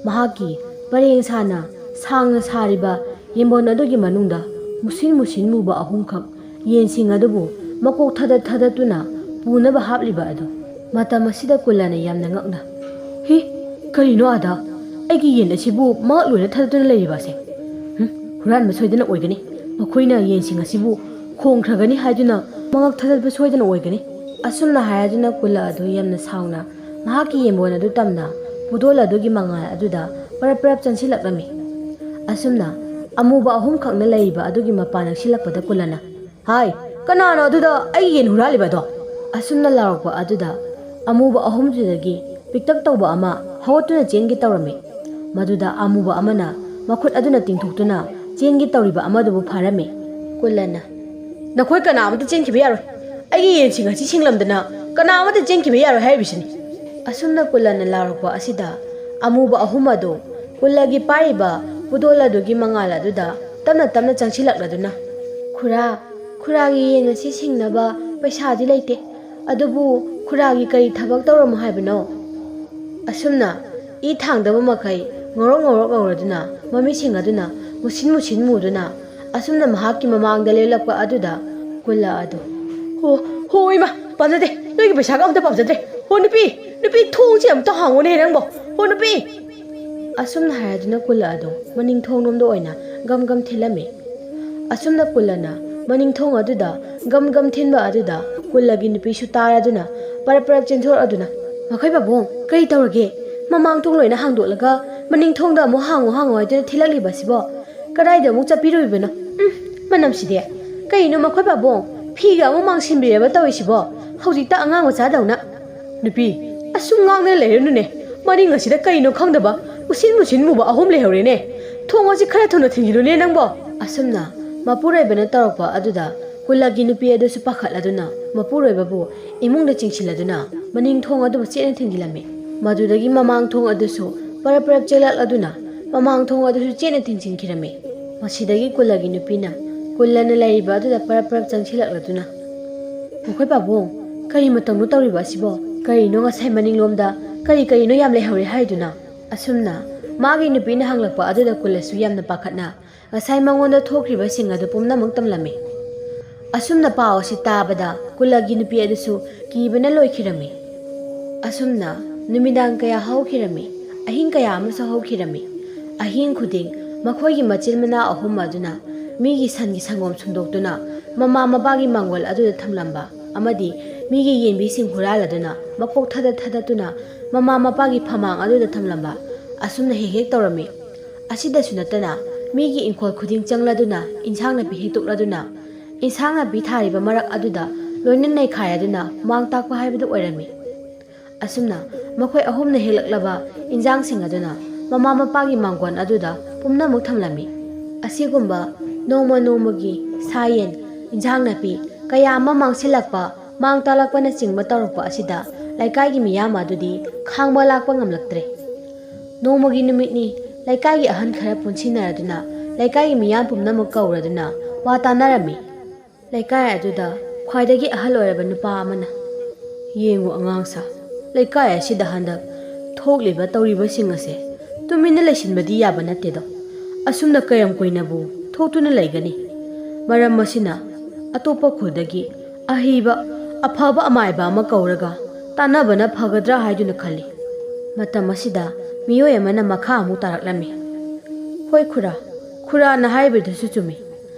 ꯃꯍꯥꯛꯀꯤ ꯄꯔꯦꯡ ꯁꯥꯅ ꯁꯥꯡꯅ ꯁꯥꯔꯤꯕ ꯌꯦꯟꯕꯣꯟ ꯑꯗꯨꯒꯤ ꯃꯅꯨꯡꯗ ꯃꯨꯁꯤꯟ ꯃꯨꯁꯤꯟ ꯃꯨꯕ ꯑꯍꯨꯝꯈꯛ ꯌꯦꯟꯁꯤꯡ ꯑꯗꯨꯕꯨ ꯃꯀꯣꯛ ꯊꯗꯠ ꯊꯗꯠꯇꯨꯅ ꯄꯨꯅꯕ ꯍꯥꯞꯂꯤꯕ ꯑꯗꯨ꯫ ꯃꯇꯝ ꯑꯁꯤꯗ ꯀꯨꯜꯂꯅ ꯌꯥꯝꯅ ꯉꯛꯅ, "ꯍꯤ, ꯀꯔꯤꯅꯣ ꯑꯥꯗ? ꯑꯩꯒꯤ ꯌꯦꯟ ꯑꯁꯤꯕꯨ ꯃꯉꯛ ꯂꯣꯏꯅ ꯊꯗꯠꯇꯨꯅ ꯂꯩꯔꯤꯕ ꯑꯁꯦ? ꯍꯨꯝ, ꯍꯨꯔꯥꯟꯕ ꯁꯣꯏꯗꯅ ꯑꯣꯏꯒꯅꯤ꯫ ꯃꯈꯣꯏꯅ ꯌꯦꯟꯁꯤꯡ ꯑꯁꯤꯕꯨ ꯈꯣꯡꯈ꯭ꯔꯒꯅꯤ ꯍꯥꯏꯗꯨꯅ ꯃꯉꯛ ꯊꯗꯠꯄ ꯁꯣꯏꯗꯅ ꯑꯣꯏꯒꯅꯤ꯫" ꯑꯁꯨꯝꯅ ꯍꯥꯏꯔꯗꯨꯅ ꯀꯨꯜꯂ ꯑꯗꯨ ꯌꯥꯝꯅ ꯁꯥꯎꯅ ꯃꯍꯥꯛꯀꯤ ꯌꯦꯟꯕꯣꯟ ꯑꯗꯨ ꯇꯝꯅ ꯄꯨꯗꯣꯜ ꯑꯗꯨꯒꯤ ꯃꯉꯥꯜ ꯑꯗꯨꯗ ꯄꯔꯞ ꯄꯔꯞ ꯆꯪꯁꯤꯜꯂꯛꯂꯝꯃꯤ꯫ ꯑꯁꯨꯝꯅ ꯑꯃꯨꯕ ꯑꯍꯨꯝꯈꯛꯅ ꯂꯩꯔꯤꯕ ꯑꯗꯨꯒꯤ ꯃꯄꯥ ꯅꯛꯁꯤꯜꯂꯛꯄꯗ ꯀꯨꯜꯂꯅ, "ꯍꯥꯏ, ꯀꯅꯥꯅꯣ ꯑꯗꯨꯗ ꯑꯩꯒꯤ ꯌꯦꯟ ꯍꯨꯔꯥꯜꯂꯤꯕ ꯑꯗꯣ?" ꯑꯁꯨꯝꯅ ꯂꯥꯎꯔꯛꯄ ꯑꯗꯨꯗ ꯑꯃꯨꯕ ꯑꯍꯨꯝꯗꯨꯗꯒꯤ ꯄꯤꯛꯇꯛ ꯇꯧꯕ ꯑꯃ ꯍꯧꯒꯠꯇꯨꯅ ꯆꯦꯟꯒꯦ ꯇꯧꯔꯝꯃꯤ꯫ ꯃꯗꯨꯗ ꯑꯃꯨꯕ ꯑꯃꯅ ꯃꯈꯨꯠ ꯑꯗꯨꯅ ꯇꯤꯡꯊꯣꯛꯇꯨꯅ ꯆꯦꯟꯒꯦ ꯇꯧꯔꯤꯕ ꯑꯃꯗꯨꯕꯨ ꯐꯥꯔꯝꯃꯤ꯫ ꯀꯨꯜꯂꯅ, "ꯅꯈꯣꯏ ꯀꯅꯥ ꯑꯃꯠꯇ ꯆꯦꯟꯈꯤꯕ ꯌꯥꯔꯣꯏ꯫ ꯑꯩꯒꯤ ꯌꯦꯟꯁꯤꯡ ꯑꯁꯤ ꯁꯤꯡꯂꯝꯗꯅ ꯀꯅꯥ ꯑꯃꯠꯇ ꯆꯦꯟꯈꯤꯕ ꯌꯥꯔꯣꯏ ꯍꯥꯏꯔꯤꯕꯁꯤꯅꯤ꯫" ꯑꯁꯨꯝꯅ ꯀꯨꯜꯂꯅ ꯂꯥꯎꯔꯛꯄ ꯑꯁꯤꯗ ꯑꯃꯨꯕ ꯑꯍꯨꯝ ꯑꯗꯨ ꯀꯨꯜꯂꯒꯤ ꯄꯥꯏꯔꯤꯕ ꯄꯨꯗꯣꯜ ꯑꯗꯨꯒꯤ ꯃꯉꯥꯜ ꯑꯗꯨꯗ ꯇꯞꯅ ꯇꯞꯅ ꯆꯪꯁꯤꯜꯂꯛꯂꯗꯨꯅ, "ꯈꯨꯔꯥ, ꯈꯨꯔꯥꯒꯤ ꯌꯦꯟ ꯑꯁꯤ ꯁꯤꯡꯅꯕ ꯄꯩꯁꯥꯗꯤ ꯂꯩꯇꯦ, ꯑꯗꯨꯕꯨ ꯈꯨꯔꯥꯒꯤ ꯀꯔꯤ ꯊꯕꯛ ꯇꯧꯔꯝꯃꯣ ꯍꯥꯏꯕꯅꯣ?" ꯑꯁꯨꯝꯅ ꯏ ꯊꯥꯡꯗꯕ ꯃꯈꯩ ꯉꯧꯔꯣꯛ ꯉꯧꯔꯣꯛ ꯉꯧꯔꯗꯨꯅ, ꯃꯃꯤꯠꯁꯤꯡ ꯑꯗꯨꯅ ꯃꯨꯁꯤꯟ ꯃꯨꯁꯤꯟ ꯃꯨꯗꯨꯅ, ꯑꯁꯨꯝꯅ ꯃꯍꯥꯛꯀꯤ ꯃꯃꯥꯡꯗ ꯂꯦꯞꯂꯛꯄ ꯑꯗꯨꯗ ꯀꯨꯜꯂ ꯑꯗꯨ, "ꯍꯣ, ꯍꯣ, ꯏꯃꯥ, ꯄꯥꯝꯖꯗꯦ, ꯅꯣꯏꯒꯤ ꯄꯩꯁꯥꯒ ꯑꯝꯇ ꯄꯥꯝꯖꯗ꯭ꯔꯦ꯫ ꯍꯣ, ꯅꯨꯄꯤ, ꯅꯨꯄꯤ, ꯊꯣꯡꯁꯦ ꯑꯝꯇ ꯍꯥꯡꯉꯨꯅꯦ ꯅꯪꯕꯣ꯫ ꯍꯣ, ꯅꯨꯄꯤ!" ꯑꯁꯨꯝꯅ ꯍꯥꯏꯔꯗꯨꯅ ꯀꯨꯜꯂ ꯑꯗꯨ ꯃꯅꯤꯡ ꯊꯣꯡꯂꯣꯝꯗ ꯑꯣꯏꯅ ꯒꯝ ꯒꯝ ꯊꯤꯜꯂꯝꯃꯤ꯫ ꯑꯁꯨꯝꯅ ꯀꯨꯜꯂꯅ ꯃꯅꯤꯡ ꯊꯣꯡ ꯑꯗꯨꯗ ꯒꯝ ꯒꯝ ꯊꯤꯟꯕ ꯑꯗꯨꯗ ꯀꯨꯜꯂꯒꯤ ꯅꯨꯄꯤꯁꯨ ꯇꯥꯔꯗꯨꯅ ꯄꯔꯞ ꯄꯔꯞ ꯆꯦꯟꯊꯣꯔꯛꯑꯗꯨꯅ, "ꯃꯈꯣꯏ ꯄꯥꯕꯨꯡ, ꯀꯔꯤ ꯇꯧꯔꯒꯦ? ꯃꯃꯥꯡ ꯊꯣꯡ ꯂꯣꯏꯅ ꯍꯥꯡꯗꯣꯛꯂꯒ ꯃꯅꯤꯡ ꯊꯣꯡꯗ ꯑꯃꯨꯛ ꯍꯥꯡꯉꯨ ꯍꯥꯡꯉꯨ ꯍꯥꯏꯗꯨꯅ ꯊꯤꯜꯂꯛꯂꯤꯕ ꯑꯁꯤꯕꯣ? ꯀꯗꯥꯏꯗ ꯑꯃꯨꯛ ꯆꯠꯄꯤꯔꯨꯔꯤꯕꯅꯣ? ꯎꯝ, ꯃꯅꯝꯁꯤꯗꯤ꯫ ꯀꯩꯅꯣ ꯃꯈꯣꯏ ꯄꯥꯕꯨꯡ, ꯐꯤꯒ ꯑꯃꯨꯛ ꯃꯥꯡꯁꯤꯟꯕꯤꯔꯕ ꯇꯧꯔꯤꯁꯤꯕꯣ? ꯍꯧꯖꯤꯛꯇ ꯑꯉꯥꯡ ꯃꯆꯥꯗꯧꯅ?" "ꯅꯨꯄꯤ, ꯑꯁꯨꯝ ꯉꯥꯡꯅ ꯂꯩꯔꯅꯨꯅꯦ꯫ ꯃꯅꯤꯡ ꯑꯁꯤꯗ ꯀꯩꯅꯣ ꯈꯪꯗꯕ ꯎꯁꯤꯟ ꯃꯨꯁꯤꯟ ꯃꯨꯕ ꯑꯍꯨꯝ ꯂꯩꯍꯧꯔꯦꯅꯦ꯫ ꯊꯣꯡ ꯑꯁꯤ ꯈꯔ ꯊꯨꯅ ꯊꯤꯡꯖꯤꯜꯂꯨꯅꯦ ꯅꯪꯕꯣ!" ꯑꯁꯨꯝꯅ ꯃꯄꯨꯔꯣꯏꯕꯅ ꯇꯧꯔꯛꯄ ꯑꯗꯨꯗ ꯀꯨꯜꯂꯒꯤ ꯅꯨꯄꯤ ꯑꯗꯨꯁꯨ ꯄꯥꯈꯠꯂꯗꯨꯅ ꯃꯄꯨꯔꯣꯏꯕꯕꯨ ꯏꯃꯨꯡꯗ ꯆꯤꯡꯁꯤꯜꯂꯗꯨꯅ ꯃꯅꯤꯡ ꯊꯣꯡ ꯑꯗꯨꯕꯨ ꯆꯦꯠꯅ ꯊꯤꯡꯖꯤꯜꯂꯝꯃꯤ꯫ ꯃꯗꯨꯗꯒꯤ ꯃꯃꯥꯡ ꯊꯣꯡ ꯑꯗꯨꯁꯨ ꯄꯔꯞ ꯄꯔꯞ ꯆꯦꯜꯂꯛꯂꯗꯨꯅ ꯃꯃꯥꯡ ꯊꯣꯡ ꯑꯗꯨꯁꯨ ꯆꯦꯠꯅ ꯊꯤꯡꯖꯤꯟꯈꯤꯔꯝꯃꯤ꯫ ꯃꯁꯤꯗꯒꯤ ꯀꯨꯜꯂꯒꯤ ꯅꯨꯄꯤꯅ ꯀꯨꯜꯂꯅ ꯂꯩꯔꯤꯕ ꯑꯗꯨꯗ ꯄꯔꯞ ꯄꯔꯞ ꯆꯪꯁꯤꯜꯂꯛꯂꯗꯨꯅ, "ꯃꯈꯣꯏ ꯄꯥꯕꯨꯡ, ꯀꯔꯤ ꯃꯇꯧꯅꯣ ꯇꯧꯔꯤꯕ ꯑꯁꯤꯕꯣ? ꯀꯔꯤꯅꯣ ꯉꯁꯥꯏ ꯃꯅꯤꯡꯂꯣꯝꯗ ꯀꯔꯤ ꯀꯔꯤꯅꯣ ꯌꯥꯝ ꯂꯩꯍꯧꯔꯦ ꯍꯥꯏꯗꯨꯅ?" ꯑꯁꯨꯝꯅ ꯃꯥꯒꯤ ꯅꯨꯄꯤꯅ ꯍꯪꯂꯛꯄ ꯑꯗꯨꯗ ꯀꯨꯜꯂꯁꯨ ꯌꯥꯝꯅ ꯄꯥꯈꯠꯅ ꯉꯁꯥꯏ ꯃꯉꯣꯟꯗ ꯊꯣꯛꯈ꯭ꯔꯤꯕꯁꯤꯡ ꯑꯗꯨ ꯄꯨꯝꯅꯃꯛ ꯇꯝꯂꯝꯃꯤ꯫ ꯑꯁꯨꯝꯅ ꯄꯥꯎ ꯑꯁꯤ ꯇꯥꯕꯗ ꯀꯨꯜꯂꯒꯤ ꯅꯨꯄꯤ ꯑꯗꯨꯁꯨ ꯀꯤꯕꯅ ꯂꯣꯏꯈꯤꯔꯝꯃꯤ꯫ ꯑꯁꯨꯝꯅ ꯅꯨꯃꯤꯗꯥꯡ ꯀꯌꯥ ꯍꯧꯈꯤꯔꯝꯃꯤ, ꯑꯍꯤꯡ ꯀꯌꯥ ꯑꯃꯁꯨ ꯍꯧꯈꯤꯔꯝꯃꯤ꯫ ꯑꯍꯤꯡ ꯈꯨꯗꯤꯡ ꯃꯈꯣꯏꯒꯤ ꯃꯆꯤꯟ ꯃꯅꯥꯎ ꯑꯍꯨꯝ ꯑꯗꯨꯅ ꯃꯤꯒꯤ ꯁꯟꯒꯤ ꯁꯪꯒꯣꯝ ꯁꯨꯝꯗꯣꯛꯇꯨꯅ ꯃꯃꯥ ꯃꯄꯥꯒꯤ ꯃꯥꯡꯒꯣꯜ ꯑꯗꯨꯗ ꯊꯝꯂꯝꯕ ꯑꯃꯗꯤ ꯃꯤꯒꯤ ꯌꯦꯟꯕꯤꯁꯤꯡ ꯍꯨꯔꯥꯜꯂꯗꯨꯅ ꯃꯀꯣꯛ ꯊꯗꯠ ꯊꯗꯠꯇꯨꯅ ꯃꯃꯥ ꯃꯄꯥꯒꯤ ꯐꯃꯥꯡ ꯑꯗꯨꯗ ꯊꯝꯂꯝꯕ ꯑꯁꯨꯝꯅ ꯍꯦꯛ ꯍꯦꯛ ꯇꯧꯔꯝꯃꯤ꯫ ꯑꯁꯤꯗꯁꯨ ꯅꯠꯇꯅ ꯃꯤꯒꯤ ꯏꯪꯈꯣꯜ ꯈꯨꯗꯤꯡ ꯆꯪꯂꯗꯨꯅ ꯏꯟꯁꯥꯡ ꯅꯥꯄꯤ ꯍꯦꯛꯇꯣꯛꯂꯗꯨꯅ ꯏꯟꯁꯥꯡ ꯅꯥꯄꯤ ꯊꯥꯔꯤꯕ ꯃꯔꯛ ꯑꯗꯨꯗ ꯂꯣꯏꯅ ꯅꯩꯈꯥꯏꯔꯗꯨꯅ ꯃꯥꯡ ꯇꯥꯛꯄ ꯍꯥꯏꯕꯗꯨ ꯑꯣꯏꯔꯝꯃꯤ꯫ ꯑꯁꯨꯝꯅ ꯃꯈꯣꯏ ꯑꯍꯨꯝꯅ ꯍꯦꯛꯂꯛꯂꯕ ꯏꯟꯖꯥꯡꯁꯤꯡ ꯑꯗꯨꯅ ꯃꯃꯥ ꯃꯄꯥꯒꯤ ꯃꯥꯡꯒꯣꯟ ꯑꯗꯨꯗ ꯄꯨꯝꯅꯃꯛ ꯊꯝꯂꯝꯃꯤ꯫ ꯑꯁꯤꯒꯨꯝꯕ ꯅꯣꯡꯃ ꯅꯣꯡꯃꯒꯤ ꯁꯥ ꯌꯦꯟ, ꯏꯟꯖꯥꯡ ꯅꯥꯄꯤ ꯀꯌꯥ ꯑꯃ ꯃꯥꯡꯁꯤꯜꯂꯛꯄ, ꯃꯥꯡ ꯇꯥꯛꯂꯛꯄꯅꯆꯤꯡꯕ ꯇꯧꯔꯛꯄ ꯑꯁꯤꯗ ꯂꯩꯀꯥꯏꯒꯤ ꯃꯤꯌꯥꯝ ꯑꯗꯨꯗꯤ ꯈꯥꯡꯕ ꯂꯥꯛꯄ ꯉꯝꯂꯛꯇ꯭ꯔꯦ꯫ ꯅꯣꯡꯃꯒꯤ ꯅꯨꯃꯤꯠꯅꯤ, ꯂꯩꯀꯥꯏꯒꯤ ꯑꯍꯟ ꯈꯔ ꯄꯨꯟꯁꯤꯟꯅꯔꯗꯨꯅ, ꯂꯩꯀꯥꯏꯒꯤ ꯃꯤꯌꯥꯝ ꯄꯨꯝꯅꯃꯛ ꯀꯧꯔꯗꯨꯅ ꯋꯥ ꯇꯥꯅꯔꯝꯃꯤ꯫ ꯂꯩꯀꯥꯏ ꯑꯗꯨꯗ ꯈ꯭ꯋꯥꯏꯗꯒꯤ ꯑꯍꯜ ꯑꯣꯏꯔꯕ ꯅꯨꯄꯥ ꯑꯃꯅ, "ꯌꯦꯡꯉꯨ ꯑꯉꯥꯡꯁꯥ, ꯂꯩꯀꯥꯏ ꯑꯁꯤꯗ ꯍꯟꯗꯛ ꯊꯣꯛꯂꯤꯕ ꯇꯧꯔꯤꯕꯁꯤꯡ ꯑꯁꯦ ꯇꯨꯃꯤꯟꯅ ꯂꯩꯁꯤꯟꯕꯗꯤ ꯌꯥꯕ ꯅꯠꯇꯦꯗꯣ꯫ ꯑꯁꯨꯝꯅ ꯀꯌꯥꯝ ꯀꯨꯏꯅꯕꯨ ꯊꯣꯛꯇꯨꯅ ꯂꯩꯒꯅꯤ? ꯃꯔꯝ ꯑꯁꯤꯅ ꯑꯇꯣꯞꯄ ꯈꯨꯜꯗꯒꯤ ꯑꯍꯩꯕ, ꯑꯐꯕ ꯑꯃꯥꯏꯕ ꯑꯃ ꯀꯧꯔꯒ ꯇꯥꯟꯅꯕꯅ ꯐꯒꯗ꯭ꯔꯥ ꯍꯥꯏꯗꯨꯅ ꯈꯜꯂꯤ꯫" ꯃꯇꯝ ꯑꯁꯤꯗ ꯃꯤꯑꯣꯏ ꯑꯃꯅ ꯃꯈꯥ ꯑꯃꯨꯛ ꯇꯥꯔꯛꯂꯝꯃꯤ꯫ "ꯍꯣꯏ ꯈꯨꯔꯥ, ꯈꯨꯔꯥꯅ ꯍꯥꯏꯕꯗꯨꯁꯨ ꯆꯨꯝꯃꯤ꯫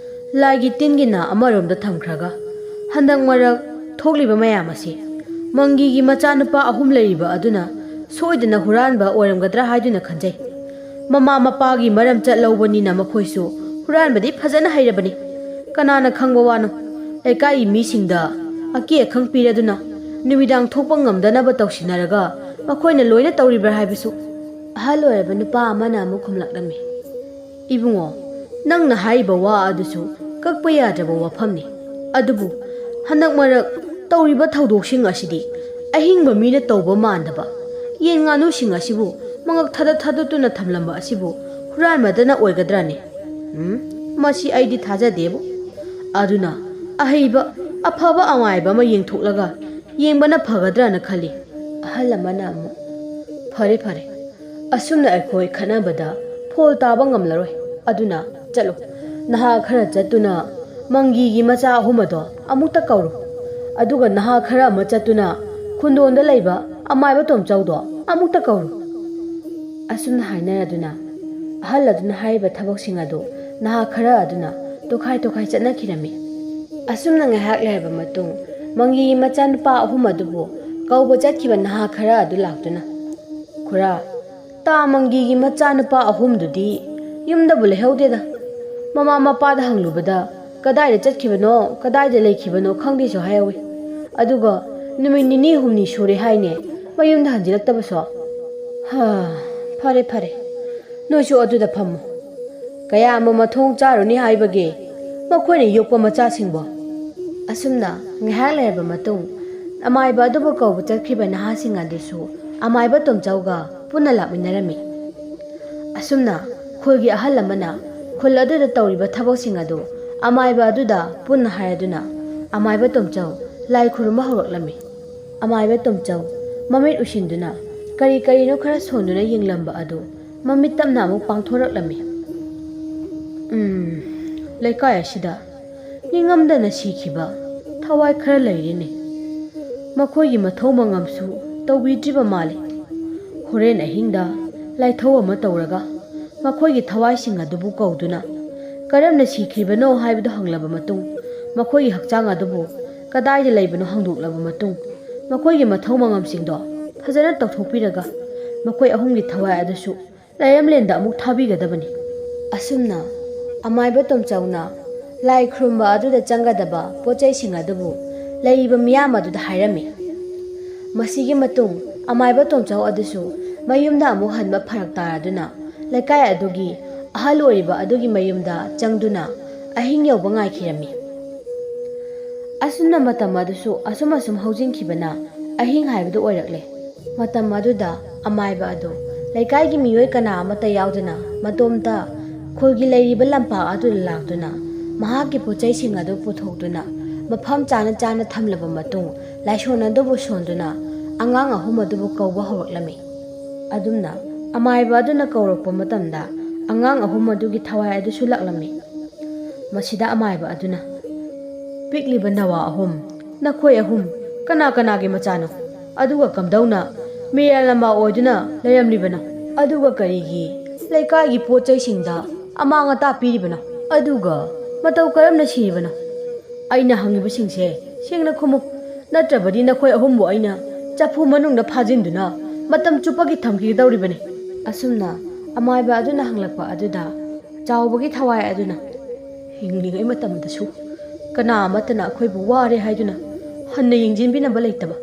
ꯂꯥꯏꯒꯤ ꯇꯤꯟꯒꯤ ꯅꯥ ꯑꯃꯔꯣꯝꯗ ꯊꯝꯈ꯭ꯔꯒ, ꯍꯟꯗꯛ ꯃꯔꯛ ꯊꯣꯛꯂꯤꯕ ꯃꯌꯥꯝ ꯑꯁꯤ ꯃꯪꯒꯤꯒꯤ ꯃꯆꯥꯅꯨꯄꯥ ꯑꯍꯨꯝ ꯂꯩꯔꯤꯕ ꯑꯗꯨꯅ ꯁꯣꯏꯗꯅ ꯍꯨꯔꯥꯟꯕ ꯑꯣꯏꯔꯝꯒꯗ꯭ꯔꯥ ꯍꯥꯏꯗꯨꯅ ꯈꯟꯖꯩ꯫ ꯃꯃꯥ ꯃꯄꯥꯒꯤ ꯃꯔꯝ ꯆꯠ ꯂꯧꯕꯅꯤꯅ ꯃꯈꯣꯏꯁꯨ ꯍꯨꯔꯥꯟꯕꯗꯤ ꯐꯖꯅ ꯍꯩꯔꯕꯅꯤ꯫ ꯀꯅꯥꯅ ꯈꯪꯕ ꯋꯥꯅꯣ? ꯂꯩꯀꯥꯏꯒꯤ ꯃꯤꯁꯤꯡꯗ ꯑꯀꯤ ꯑꯈꯪ ꯄꯤꯔꯗꯨꯅ ꯅꯨꯃꯤꯗꯥꯡ ꯊꯣꯛꯄ ꯉꯝꯗꯅꯕ ꯇꯧꯁꯤꯟꯅꯔꯒ ꯃꯈꯣꯏꯅ ꯂꯣꯏꯅ ꯇꯧꯔꯤꯕ꯭ꯔꯥ ꯍꯥꯏꯕꯁꯨ꯫" ꯑꯍꯜ ꯑꯣꯏꯔꯕ ꯅꯨꯄꯥ ꯑꯃꯅ ꯑꯃꯨꯛ ꯈꯨꯝꯂꯛꯂꯝꯃꯤ꯫ "ꯏꯕꯨꯡꯉꯣ, ꯅꯪꯅ ꯍꯥꯏꯔꯤꯕ ꯋꯥ ꯑꯗꯨꯁꯨ ꯀꯛꯄ ꯌꯥꯗ꯭ꯔꯕ ꯋꯥꯐꯝꯅꯤ꯫ ꯑꯗꯨꯕꯨ ꯍꯟꯗꯛ ꯃꯔꯛ ꯇꯧꯔꯤꯕ ꯊꯧꯗꯣꯛꯁꯤꯡ ꯑꯁꯤꯗꯤ ꯑꯍꯤꯡꯕ ꯃꯤꯅ ꯇꯧꯕ ꯃꯥꯟꯗꯕ꯫ ꯌꯦꯟ ꯉꯥꯅꯨꯁꯤꯡ ꯑꯁꯤꯕꯨ ꯃꯉꯛ ꯊꯥꯗꯠ ꯊꯥꯗꯠꯇꯨꯅ ꯊꯝꯂꯝꯕ ꯑꯁꯤꯕꯨ ꯍꯨꯔꯥꯟꯕꯗꯅ ꯑꯣꯏꯒꯗ꯭ꯔꯥꯅꯦ? ꯎꯝ, ꯃꯁꯤ ꯑꯩꯗꯤ ꯊꯥꯖꯗꯦꯕꯨ꯫ ꯑꯗꯨꯅ ꯑꯍꯩꯕ, ꯑꯐꯕ ꯑꯃꯥꯏꯕ ꯑꯃ ꯌꯦꯡꯊꯣꯛꯂꯒ ꯌꯦꯡꯕꯅ ꯐꯒꯗ꯭ꯔꯥꯅ ꯈꯜꯂꯤ꯫" ꯑꯍꯜ ꯑꯃꯅ ꯑꯃꯨꯛ, "ꯐꯔꯦ, ꯐꯔꯦ, ꯑꯁꯨꯝꯅ ꯑꯩꯈꯣꯏ ꯈꯠꯅꯕꯗ ꯐꯣꯜ ꯇꯥꯕ ꯉꯝꯂꯔꯣꯏ꯫ ꯑꯗꯨꯅ ꯆꯠꯂꯨ, ꯅꯍꯥ ꯈꯔ ꯆꯠꯇꯨꯅ ꯃꯪꯒꯤꯒꯤ ꯃꯆꯥ ꯑꯍꯨꯝ ꯑꯗꯣ ꯑꯃꯨꯛꯇ ꯀꯧꯔꯨ꯫ ꯑꯗꯨꯒ ꯅꯍꯥ ꯈꯔ ꯑꯃ ꯆꯠꯇꯨꯅ ꯈꯨꯟꯗꯣꯟꯗ ꯂꯩꯕ ꯑꯃꯥꯏꯕ ꯇꯣꯝꯆꯧꯗꯣ ꯑꯃꯨꯛꯇ ꯀꯧꯔꯨ꯫" ꯑꯁꯨꯝꯅ ꯍꯥꯏꯅꯔꯗꯨꯅ ꯑꯍꯜ ꯑꯗꯨꯅ ꯍꯥꯏꯔꯤꯕ ꯊꯕꯛꯁꯤꯡ ꯑꯗꯨ ꯅꯍꯥ ꯈꯔ ꯑꯗꯨꯅ ꯇꯣꯈꯥꯏ ꯇꯣꯈꯥꯏ ꯆꯠꯅꯈꯤꯔꯝꯃꯤ꯫ ꯑꯁꯨꯝꯅ ꯉꯥꯏꯍꯥꯛ ꯂꯩꯔꯕ ꯃꯇꯨꯡ, ꯃꯪꯒꯤꯒꯤ ꯃꯆꯥꯅꯨꯄꯥ ꯑꯍꯨꯝ ꯑꯗꯨꯕꯨ ꯀꯧꯕ ꯆꯠꯈꯤꯕ ꯅꯍꯥ ꯈꯔ ꯑꯗꯨ ꯂꯥꯛꯇꯨꯅ, "ꯈꯨꯔꯥ, ꯇꯥ ꯃꯪꯒꯤꯒꯤ ꯃꯆꯥꯅꯨꯄꯥ ꯑꯍꯨꯝꯗꯨꯗꯤ ꯌꯨꯝꯗꯕꯨ ꯂꯩꯍꯧꯗꯦꯗ꯫ ꯃꯃꯥ ꯃꯄꯥꯗ ꯍꯪꯂꯨꯕꯗ ꯀꯗꯥꯏꯗ ꯆꯠꯈꯤꯕꯅꯣ, ꯀꯗꯥꯏꯗ ꯂꯩꯈꯤꯕꯅꯣ ꯈꯪꯗꯦꯁꯨ ꯍꯥꯏꯍꯧꯏ꯫ ꯑꯗꯨꯒ ꯅꯨꯃꯤꯠ ꯅꯤꯅꯤ ꯍꯨꯝꯅꯤ ꯁꯨꯔꯦ ꯍꯥꯏꯅꯦ ꯃꯌꯨꯝꯗ ꯍꯟꯖꯤꯜꯂꯛꯇꯕꯁꯨ꯫ ꯍꯥ, ꯐꯔꯦ, ꯐꯔꯦ, ꯅꯣꯏꯁꯨ ꯑꯗꯨꯗ ꯐꯝꯃꯨ꯫ ꯀꯌꯥꯝꯕ ꯃꯊꯣꯡ ꯆꯥꯔꯨꯅꯤ ꯍꯥꯏꯕꯒꯦ? ꯃꯈꯣꯏꯅ ꯌꯣꯛꯄ ꯃꯆꯥꯁꯤꯡꯕꯣ?" ꯑꯁꯨꯝꯅ ꯉꯥꯏꯍꯥꯛ ꯂꯩꯔꯕ ꯃꯇꯨꯡ, ꯑꯃꯥꯏꯕ ꯑꯗꯨꯕꯨ ꯀꯧꯕ ꯆꯠꯈ꯭ꯔꯤꯕ ꯅꯍꯥꯁꯤꯡ ꯑꯗꯨꯁꯨ ꯑꯃꯥꯏꯕ ꯇꯣꯝꯆꯧꯒ ꯄꯨꯟꯅ ꯂꯥꯛꯃꯤꯟꯅꯔꯝꯃꯤ꯫ ꯑꯁꯨꯝꯅ ꯈꯨꯜꯒꯤ ꯑꯍꯜ ꯑꯃꯅ ꯈꯨꯜ ꯑꯗꯨꯗ ꯇꯧꯔꯤꯕ ꯊꯕꯛꯁꯤꯡ ꯑꯗꯨ ꯑꯃꯥꯏꯕ ꯑꯗꯨꯗ ꯄꯨꯟꯅ ꯍꯥꯏꯔꯗꯨꯅ ꯑꯃꯥꯏꯕ ꯇꯣꯝꯆꯧ ꯂꯥꯏ ꯈꯨꯔꯨꯝꯕ ꯍꯧꯔꯛꯂꯝꯃꯤ꯫ ꯑꯃꯥꯏꯕ ꯇꯣꯝꯆꯧ ꯃꯃꯤꯠ ꯎꯏꯁꯤꯟꯗꯨꯅ ꯀꯔꯤ ꯀꯔꯤꯅꯣ ꯈꯔ ꯁꯣꯟꯗꯨꯅ ꯌꯦꯡꯂꯝꯕ ꯑꯗꯨ ꯃꯃꯤꯠ ꯇꯞꯅ ꯑꯃꯨꯛ ꯄꯥꯡꯊꯣꯔꯛꯂꯝꯃꯤ꯫ "ꯎꯝ, ꯂꯩꯀꯥꯏ ꯑꯁꯤꯗ ꯅꯤꯡꯉꯝꯗꯅ ꯁꯤꯈꯤꯕ ꯊꯋꯥꯏ ꯈꯔ ꯂꯩꯔꯤꯅꯦ꯫ ꯃꯈꯣꯏꯒꯤ ꯃꯊꯧ ꯃꯉꯝꯁꯨ ꯇꯧꯕꯤꯗ꯭ꯔꯤꯕ ꯃꯥꯜꯂꯤ꯫ ꯍꯣꯔꯦꯟ ꯑꯍꯤꯡꯗ ꯂꯥꯏꯊꯧ ꯑꯃ ꯇꯧꯔꯒ ꯃꯈꯣꯏꯒꯤ ꯊꯋꯥꯏꯁꯤꯡ ꯑꯗꯨꯕꯨ ꯀꯧꯗꯨꯅ ꯀꯔꯝꯅ ꯁꯤꯈ꯭ꯔꯤꯕꯅꯣ ꯍꯥꯏꯕꯗꯨ ꯍꯪꯂꯕ ꯃꯇꯨꯡ, ꯃꯈꯣꯏꯒꯤ ꯍꯛꯆꯥꯡ ꯑꯗꯨꯕꯨ ꯀꯗꯥꯏꯗ ꯂꯩꯕꯅꯣ ꯍꯪꯗꯣꯛꯂꯕ ꯃꯇꯨꯡ, ꯃꯈꯣꯏꯒꯤ ꯃꯊꯧ ꯃꯉꯝꯁꯤꯡꯗꯣ ꯐꯖꯅ ꯇꯧꯊꯣꯛꯄꯤꯔꯒ ꯃꯈꯣꯏ ꯑꯍꯨꯝꯒꯤ ꯊꯋꯥꯏ ꯑꯗꯨꯁꯨ ꯂꯥꯏꯔꯦꯝꯂꯦꯟꯗ ꯑꯃꯨꯛ ꯊꯥꯕꯤꯒꯗꯕꯅꯤ꯫" ꯑꯁꯨꯝꯅ ꯑꯃꯥꯏꯕ ꯇꯣꯝꯆꯧꯅ ꯂꯥꯏ ꯈꯨꯔꯨꯝꯕ ꯑꯗꯨꯗ ꯆꯪꯒꯗꯕ ꯄꯣꯠ ꯆꯩꯁꯤꯡ ꯑꯗꯨꯕꯨ ꯂꯩꯔꯤꯕ ꯃꯤꯌꯥꯝ ꯑꯗꯨꯗ ꯍꯥꯏꯔꯝꯃꯤ꯫ ꯃꯁꯤꯒꯤ ꯃꯇꯨꯡ ꯑꯃꯥꯏꯕ ꯇꯣꯝꯆꯧ ꯑꯗꯨꯁꯨ ꯃꯌꯨꯝꯗ ꯑꯃꯨꯛ ꯍꯟꯕ ꯐꯔꯛ ꯇꯥꯔꯗꯨꯅ ꯂꯩꯀꯥꯏ ꯑꯗꯨꯒꯤ ꯑꯍꯜ ꯑꯣꯏꯔꯤꯕ ꯑꯗꯨꯒꯤ ꯃꯌꯨꯝꯗ ꯆꯪꯗꯨꯅ ꯑꯍꯤꯡ ꯌꯧꯕ ꯉꯥꯏꯈꯤꯔꯝꯃꯤ꯫ ꯑꯁꯨꯝꯅ ꯃꯇꯝ ꯑꯗꯨꯁꯨ ꯑꯁꯨꯝ ꯑꯁꯨꯝ ꯍꯧꯖꯤꯟꯈꯤꯕꯅ ꯑꯍꯤꯡ ꯍꯥꯏꯕꯗꯨ ꯑꯣꯏꯔꯛꯂꯦ꯫ ꯃꯇꯝ ꯑꯗꯨꯗ ꯑꯃꯥꯏꯕ ꯑꯗꯨ ꯂꯩꯀꯥꯏꯒꯤ ꯃꯤꯑꯣꯏ ꯀꯅꯥ ꯑꯃꯠꯇ ꯌꯥꯎꯗꯅ ꯃꯇꯣꯝꯇ ꯈꯨꯜꯒꯤ ꯂꯩꯔꯤꯕ ꯂꯝꯄꯥꯛ ꯑꯗꯨꯗ ꯂꯥꯛꯇꯨꯅ ꯃꯍꯥꯛꯀꯤ ꯄꯣꯠꯆꯩꯁꯤꯡ ꯑꯗꯨ ꯄꯨꯊꯣꯛꯇꯨꯅ ꯃꯐꯝ ꯆꯥꯅ ꯆꯥꯅ ꯊꯝꯂꯕ ꯃꯇꯨꯡ ꯂꯥꯏꯁꯣꯟ ꯑꯗꯨꯕꯨ ꯁꯣꯟꯗꯨꯅ ꯑꯉꯥꯡ ꯑꯍꯨꯝ ꯑꯗꯨꯕꯨ ꯀꯧꯕ ꯍꯧꯔꯛꯂꯝꯃꯤ꯫ ꯑꯗꯨꯝꯅ ꯑꯃꯥꯏꯕ ꯑꯗꯨꯅ ꯀꯧꯔꯛꯄ ꯃꯇꯝꯗ ꯑꯉꯥꯡ ꯑꯍꯨꯝ ꯑꯗꯨꯒꯤ ꯊꯋꯥꯏ ꯑꯗꯨꯁꯨ ꯂꯥꯛꯂꯝꯃꯤ꯫ ꯃꯁꯤꯗ ꯑꯃꯥꯏꯕ ꯑꯗꯨꯅ, "ꯄꯤꯛꯂꯤꯕ ꯅꯋꯥ ꯑꯍꯨꯝ, ꯅꯈꯣꯏ ꯑꯍꯨꯝ ꯀꯅꯥ ꯀꯅꯥꯒꯤ ꯃꯆꯥꯅꯣ? ꯑꯗꯨꯒ ꯀꯝꯗꯧꯅ ꯃꯤꯔꯥꯂꯝꯕꯥ ꯑꯣꯏꯗꯨꯅ ꯂꯩꯔꯝꯂꯤꯕꯅꯣ? ꯑꯗꯨꯒ ꯀꯔꯤꯒꯤ ꯂꯩꯀꯥꯏꯒꯤ ꯄꯣꯠ ꯆꯩꯁꯤꯡꯗ ꯑꯃꯥꯡ ꯑꯇꯥ ꯄꯤꯔꯤꯕꯅꯣ? ꯑꯗꯨꯒ ꯃꯇꯧ ꯀꯔꯝꯅ ꯁꯤꯔꯤꯕꯅꯣ? ꯑꯩꯅ ꯍꯪꯉꯤꯕꯁꯤꯡꯁꯦ ꯁꯦꯡꯅ ꯈꯨꯝꯃꯨ, ꯅꯠꯇ꯭ꯔꯕꯗꯤ ꯅꯈꯣꯏ ꯑꯍꯨꯝꯕꯨ ꯑꯩꯅ ꯆꯐꯨ ꯃꯅꯨꯡꯗ ꯐꯥꯖꯤꯟꯗꯨꯅ ꯃꯇꯝ ꯆꯨꯞꯄꯒꯤ ꯊꯝꯈꯤꯒꯗꯧꯔꯤꯕꯅꯤ꯫" ꯑꯁꯨꯝꯅ ꯑꯃꯥꯏꯕ ꯑꯗꯨꯅ ꯍꯪꯂꯛꯄ ꯑꯗꯨꯗ ꯆꯥꯎꯕꯒꯤ ꯊꯋꯥꯏ ꯑꯗꯨꯅ, "ꯍꯤꯡꯂꯤꯉꯩ ꯃꯇꯝꯗꯁꯨ ꯀꯅꯥ ꯑꯃꯠꯇꯅ ꯑꯩꯈꯣꯏꯕꯨ ꯋꯥꯔꯦ ꯍꯥꯏꯗꯨꯅ ꯍꯟꯅ ꯌꯦꯡꯁꯤꯟꯕꯤꯅꯕ ꯂꯩꯇꯕ,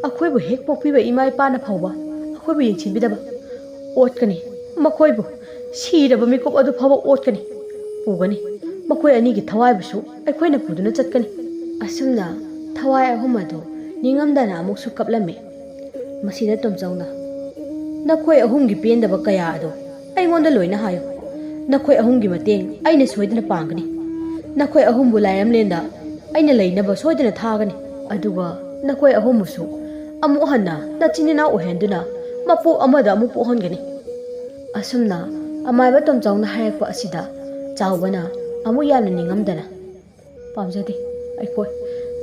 ꯑꯩꯈꯣꯏꯕꯨ ꯍꯦꯛ ꯄꯣꯛꯄꯤꯕ ꯏꯃꯥ ꯏꯄꯥꯅ ꯐꯥꯎꯕ ꯑꯩꯈꯣꯏꯕꯨ ꯌꯦꯡꯁꯤꯟꯕꯤꯗꯕ꯫ ꯑꯣꯠꯀꯅꯤ ꯃꯈꯣꯏꯕꯨ, ꯁꯤꯔꯕ ꯃꯤꯀꯨꯞ ꯑꯗꯨ ꯐꯥꯎꯕ ꯑꯣꯠꯀꯅꯤ꯫ ꯄꯨꯒꯅꯤ ꯃꯈꯣꯏ ꯑꯅꯤꯒꯤ ꯊꯋꯥꯏꯕꯨꯁꯨ ꯑꯩꯈꯣꯏꯅ ꯄꯨꯗꯨꯅ ꯆꯠꯀꯅꯤ꯫" ꯑꯁꯨꯝꯅ ꯊꯋꯥꯏ ꯑꯍꯨꯝ ꯑꯗꯨ ꯅꯤꯡꯉꯝꯗꯅ ꯑꯃꯨꯛꯁꯨ ꯀꯞꯂꯝꯃꯤ꯫ ꯃꯁꯤꯗ ꯇꯣꯝꯆꯧꯅ, "ꯅꯈꯣꯏ ꯑꯍꯨꯝꯒꯤ ꯄꯦꯟꯗꯕ ꯀꯌꯥ ꯑꯗꯨ ꯑꯩꯉꯣꯟꯗ ꯂꯣꯏꯅ ꯍꯥꯏꯌꯨ꯫ ꯅꯈꯣꯏ ꯑꯍꯨꯝꯒꯤ ꯃꯇꯦꯡ ꯑꯩꯅ ꯁꯣꯏꯗꯅ ꯄꯥꯡꯒꯅꯤ꯫ ꯅꯈꯣꯏ ꯑꯍꯨꯝꯕꯨ ꯂꯥꯏꯔꯝꯂꯦꯟꯗ ꯑꯩꯅ ꯂꯩꯅꯕ ꯁꯣꯏꯗꯅ ꯊꯥꯒꯅꯤ꯫ ꯑꯗꯨꯒ ꯅꯈꯣꯏ ꯑꯍꯨꯝꯕꯨꯁꯨ ꯑꯃꯨꯛ ꯍꯟꯅ ꯅꯆꯤꯟ ꯏꯅꯥꯎ ꯑꯣꯏꯍꯟꯗꯨꯅ ꯃꯄꯣꯛ ꯑꯃꯗ ꯑꯃꯨꯛ ꯄꯣꯛꯍꯟꯒꯅꯤ꯫ ꯑꯁꯨꯝꯅ ꯑꯃꯥꯏꯕ ꯇꯣꯝꯆꯥꯎꯅ ꯍꯥꯏꯔꯛꯄ ꯑꯁꯤꯗ ꯆꯥꯎꯕꯅ ꯑꯃꯨꯛ ꯌꯥꯝꯅ ꯅꯤꯡꯉꯝꯗꯅ, "ꯄꯥꯝꯖꯗꯦ꯫ ꯑꯩꯈꯣꯏ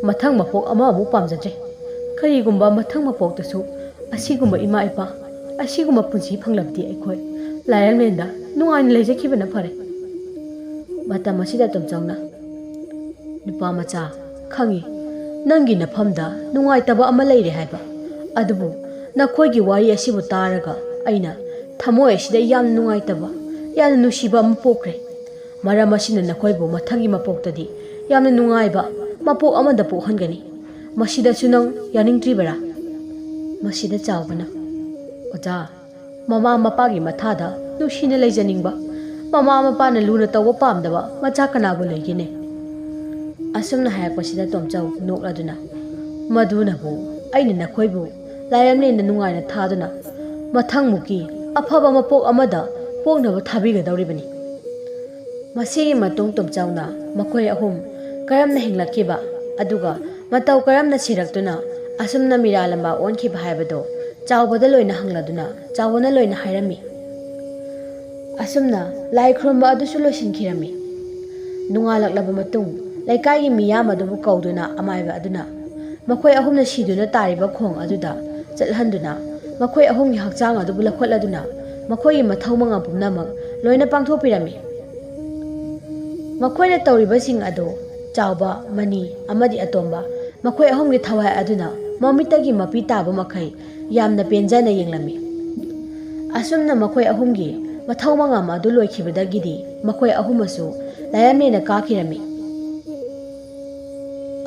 ꯃꯊꯪ ꯃꯄꯣꯛ ꯑꯃ ꯑꯃꯨꯛ ꯄꯥꯝꯖꯗ꯭ꯔꯦ꯫ ꯀꯔꯤꯒꯨꯝꯕ ꯃꯊꯪ ꯃꯄꯣꯛꯇꯁꯨ ꯑꯁꯤꯒꯨꯝꯕ ꯏꯃꯥ ꯏꯄꯥ, ꯑꯁꯤꯒꯨꯝꯕ ꯄꯨꯟꯁꯤ ꯐꯪꯂꯕꯗꯤ ꯑꯩꯈꯣꯏ ꯂꯥꯏꯔꯝꯂꯦꯟꯗ ꯅꯨꯡꯉꯥꯏꯅ ꯂꯩꯖꯈꯤꯕꯅ ꯐꯔꯦ"꯫ ꯃꯇꯝ ꯑꯁꯤꯗ ꯇꯣꯝꯆꯧꯅ, "ꯅꯨꯄꯥ ꯃꯆꯥ, ꯈꯪꯏ, ꯅꯪꯒꯤ ꯅꯐꯝꯗ ꯅꯨꯡꯉꯥꯏꯇꯕ ꯑꯃ ꯂꯩꯔꯦ ꯍꯥꯏꯕ꯫ ꯑꯗꯨꯕꯨ ꯅꯈꯣꯏꯒꯤ ꯋꯥꯔꯤ ꯑꯁꯤꯕꯨ ꯇꯥꯔꯒ ꯑꯩꯅ ꯊꯃꯣꯏ ꯑꯁꯤꯗ ꯌꯥꯝꯅ ꯅꯨꯡꯉꯥꯏꯇꯕ, ꯌꯥꯝꯅ ꯅꯨꯡꯁꯤꯕ ꯑꯃ ꯄꯣꯛꯈ꯭ꯔꯦ꯫ ꯃꯔꯝ ꯑꯁꯤꯅ ꯅꯈꯣꯏꯕꯨ ꯃꯊꯪꯒꯤ ꯃꯄꯣꯛꯇꯗꯤ ꯌꯥꯝꯅ ꯅꯨꯡꯉꯥꯏꯕ ꯃꯄꯣꯛ ꯑꯃꯗ ꯄꯣꯛꯍꯟꯒꯅꯤ꯫ ꯃꯁꯤꯗꯁꯨ ꯅꯪ ꯌꯥꯅꯤꯡꯗ꯭ꯔꯤꯕꯔꯥ?" ꯃꯁꯤꯗ ꯆꯥꯎꯕꯅ, "ꯑꯣꯖꯥ, ꯃꯃꯥ ꯃꯄꯥꯒꯤ ꯃꯊꯥꯗ ꯅꯨꯡꯁꯤꯅ ꯂꯩꯖꯅꯤꯡꯕ, ꯃꯃꯥ ꯃꯄꯥꯅ ꯂꯨꯅ ꯇꯧꯕ ꯄꯥꯝꯗꯕ ꯃꯆꯥ ꯀꯅꯥꯕꯨ ꯂꯩꯒꯦꯅꯦ?" ꯑꯁꯨꯝꯅ ꯍꯥꯏꯔꯛꯄꯁꯤꯗ ꯇꯣꯝꯆꯧ ꯅꯣꯛꯂꯗꯨꯅ, "ꯃꯗꯨꯅꯕꯨ ꯑꯩꯅ ꯅꯈꯣꯏꯕꯨ ꯂꯥꯏꯔꯝꯂꯦꯟꯗ ꯅꯨꯡꯉꯥꯏꯅ ꯊꯥꯗꯨꯅ ꯃꯊꯪꯃꯨꯛꯀꯤ ꯑꯐꯕ ꯃꯄꯣꯛ ꯑꯃꯗ ꯄꯣꯛꯅꯕ ꯊꯥꯕꯤꯒꯗꯧꯔꯤꯕꯅꯤ"꯫ ꯃꯁꯤꯒꯤ ꯃꯇꯨꯡ ꯇꯣꯝꯆꯧꯅ ꯃꯈꯣꯏ ꯑꯍꯨꯝ ꯀꯔꯝꯅ ꯍꯤꯡꯂꯛꯈꯤꯕ, ꯑꯗꯨꯒ ꯃꯇꯧ ꯀꯔꯝꯅ ꯁꯤꯔꯛꯇꯨꯅ ꯑꯁꯨꯝꯅ ꯃꯤꯔꯥ ꯂꯝꯕꯥ ꯑꯣꯟꯈꯤꯕ ꯍꯥꯏꯕꯗꯨ ꯆꯥꯎꯕꯗ ꯂꯣꯏꯅ ꯍꯪꯂꯗꯨꯅ ꯆꯥꯎꯕꯅ ꯂꯣꯏꯅ ꯍꯥꯏꯔꯝꯃꯤ꯫ ꯑꯁꯨꯝꯅ ꯂꯥꯏ ꯈꯨꯔꯨꯝꯕ ꯑꯗꯨꯁꯨ ꯂꯣꯏꯁꯤꯟꯈꯤꯔꯝꯃꯤ꯫ ꯅꯣꯡꯉꯥꯜꯂꯛꯂꯕ ꯃꯇꯨꯡ ꯂꯩꯀꯥꯏꯒꯤ ꯃꯤꯌꯥꯝ ꯑꯗꯨꯕꯨ ꯀꯧꯗꯨꯅ ꯑꯃꯥꯏꯕ ꯑꯗꯨꯅ ꯃꯈꯣꯏ ꯑꯍꯨꯝꯅ ꯁꯤꯗꯨꯅ ꯇꯥꯔꯤꯕ ꯈꯣꯡ ꯑꯗꯨꯗ ꯆꯠꯍꯟꯗꯨꯅ ꯃꯈꯣꯏ ꯑꯍꯨꯝꯒꯤ ꯍꯛꯆꯥꯡ ꯑꯗꯨꯕꯨ ꯂꯧꯈꯠꯂꯗꯨꯅ ꯃꯈꯣꯏꯒꯤ ꯃꯊꯧ ꯃꯉꯥꯜ ꯄꯨꯝꯅꯃꯛ ꯂꯣꯏꯅ ꯄꯥꯡꯊꯣꯛꯄꯤꯔꯝꯃꯤ꯫ ꯃꯈꯣꯏꯅ ꯇꯧꯔꯤꯕꯁꯤꯡ ꯑꯗꯨ ꯆꯥꯎꯕ, ꯃꯅꯤ ꯑꯃꯗꯤ ꯑꯇꯣꯝꯕ ꯃꯈꯣꯏ ꯑꯍꯨꯝꯒꯤ ꯊꯋꯥꯏ ꯑꯗꯨꯅ ꯃꯃꯤꯠꯇꯒꯤ ꯃꯄꯤ ꯇꯥꯕ ꯃꯈꯩ ꯌꯥꯝꯅ ꯄꯦꯟꯖꯅ ꯌꯦꯡꯂꯝꯃꯤ꯫ ꯑꯁꯨꯝꯅ ꯃꯈꯣꯏ ꯑꯍꯨꯝꯒꯤ ꯃꯊꯧ ꯃꯉꯥꯜ ꯑꯗꯨ ꯂꯣꯏꯈꯤꯕꯗꯒꯤꯗꯤ ꯃꯈꯣꯏ ꯑꯍꯨꯝꯃꯁꯨ ꯂꯥꯏꯔꯝꯂꯦꯟꯗ ꯀꯥꯈꯤꯔꯝꯃꯤ꯫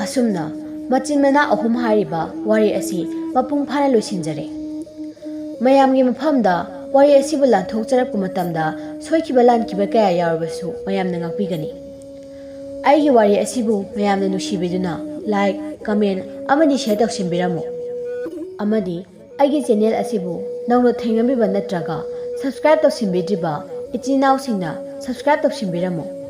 ꯑꯁꯨꯝꯅ ꯃꯆꯤꯟ ꯃꯅꯥꯎ ꯑꯍꯨꯝ ꯍꯥꯏꯔꯤꯕ ꯋꯥꯔꯤ ꯑꯁꯤ ꯃꯄꯨꯡ ꯐꯥꯅ ꯂꯣꯏꯁꯤꯟꯖꯔꯦ꯫ ꯃꯌꯥꯝꯒꯤ ꯃꯐꯝꯗ ꯋꯥꯔꯤ ꯑꯁꯤꯕꯨ ꯂꯥꯟꯊꯣꯛꯆꯔꯛꯄ ꯃꯇꯝꯗ ꯁꯣꯏꯈꯤꯕ ꯂꯥꯟꯈꯤꯕ ꯀꯌꯥ ꯌꯥꯎꯔꯕꯁꯨ ꯃꯌꯥꯝꯅ ꯉꯥꯛꯄꯤꯒꯅꯤ꯫ ꯑꯩꯒꯤ ꯋꯥꯔꯤ ꯑꯁꯤꯕꯨ ꯃꯌꯥꯝꯅ ꯅꯨꯡꯁꯤꯕꯤꯗꯨꯅ like, comment ꯑꯃꯗꯤ share ꯇꯧꯁꯤꯟꯕꯤꯔꯝꯃꯨ꯫ ꯑꯃꯗꯤ ꯑꯩꯒꯤ channel ꯑꯁꯤꯕꯨ ꯅꯧꯅ ꯊꯦꯡꯅꯕꯤꯕ ꯅꯠꯇ꯭ꯔꯒ Subscribe ꯇꯧꯁꯤꯟꯕꯤꯗ꯭ꯔꯤꯕ ꯏꯆꯤꯟ ꯏꯅꯥꯎꯁꯤꯡꯅ subscribe ꯇꯧꯁꯤꯟꯕꯤꯔꯝꯃꯨ꯫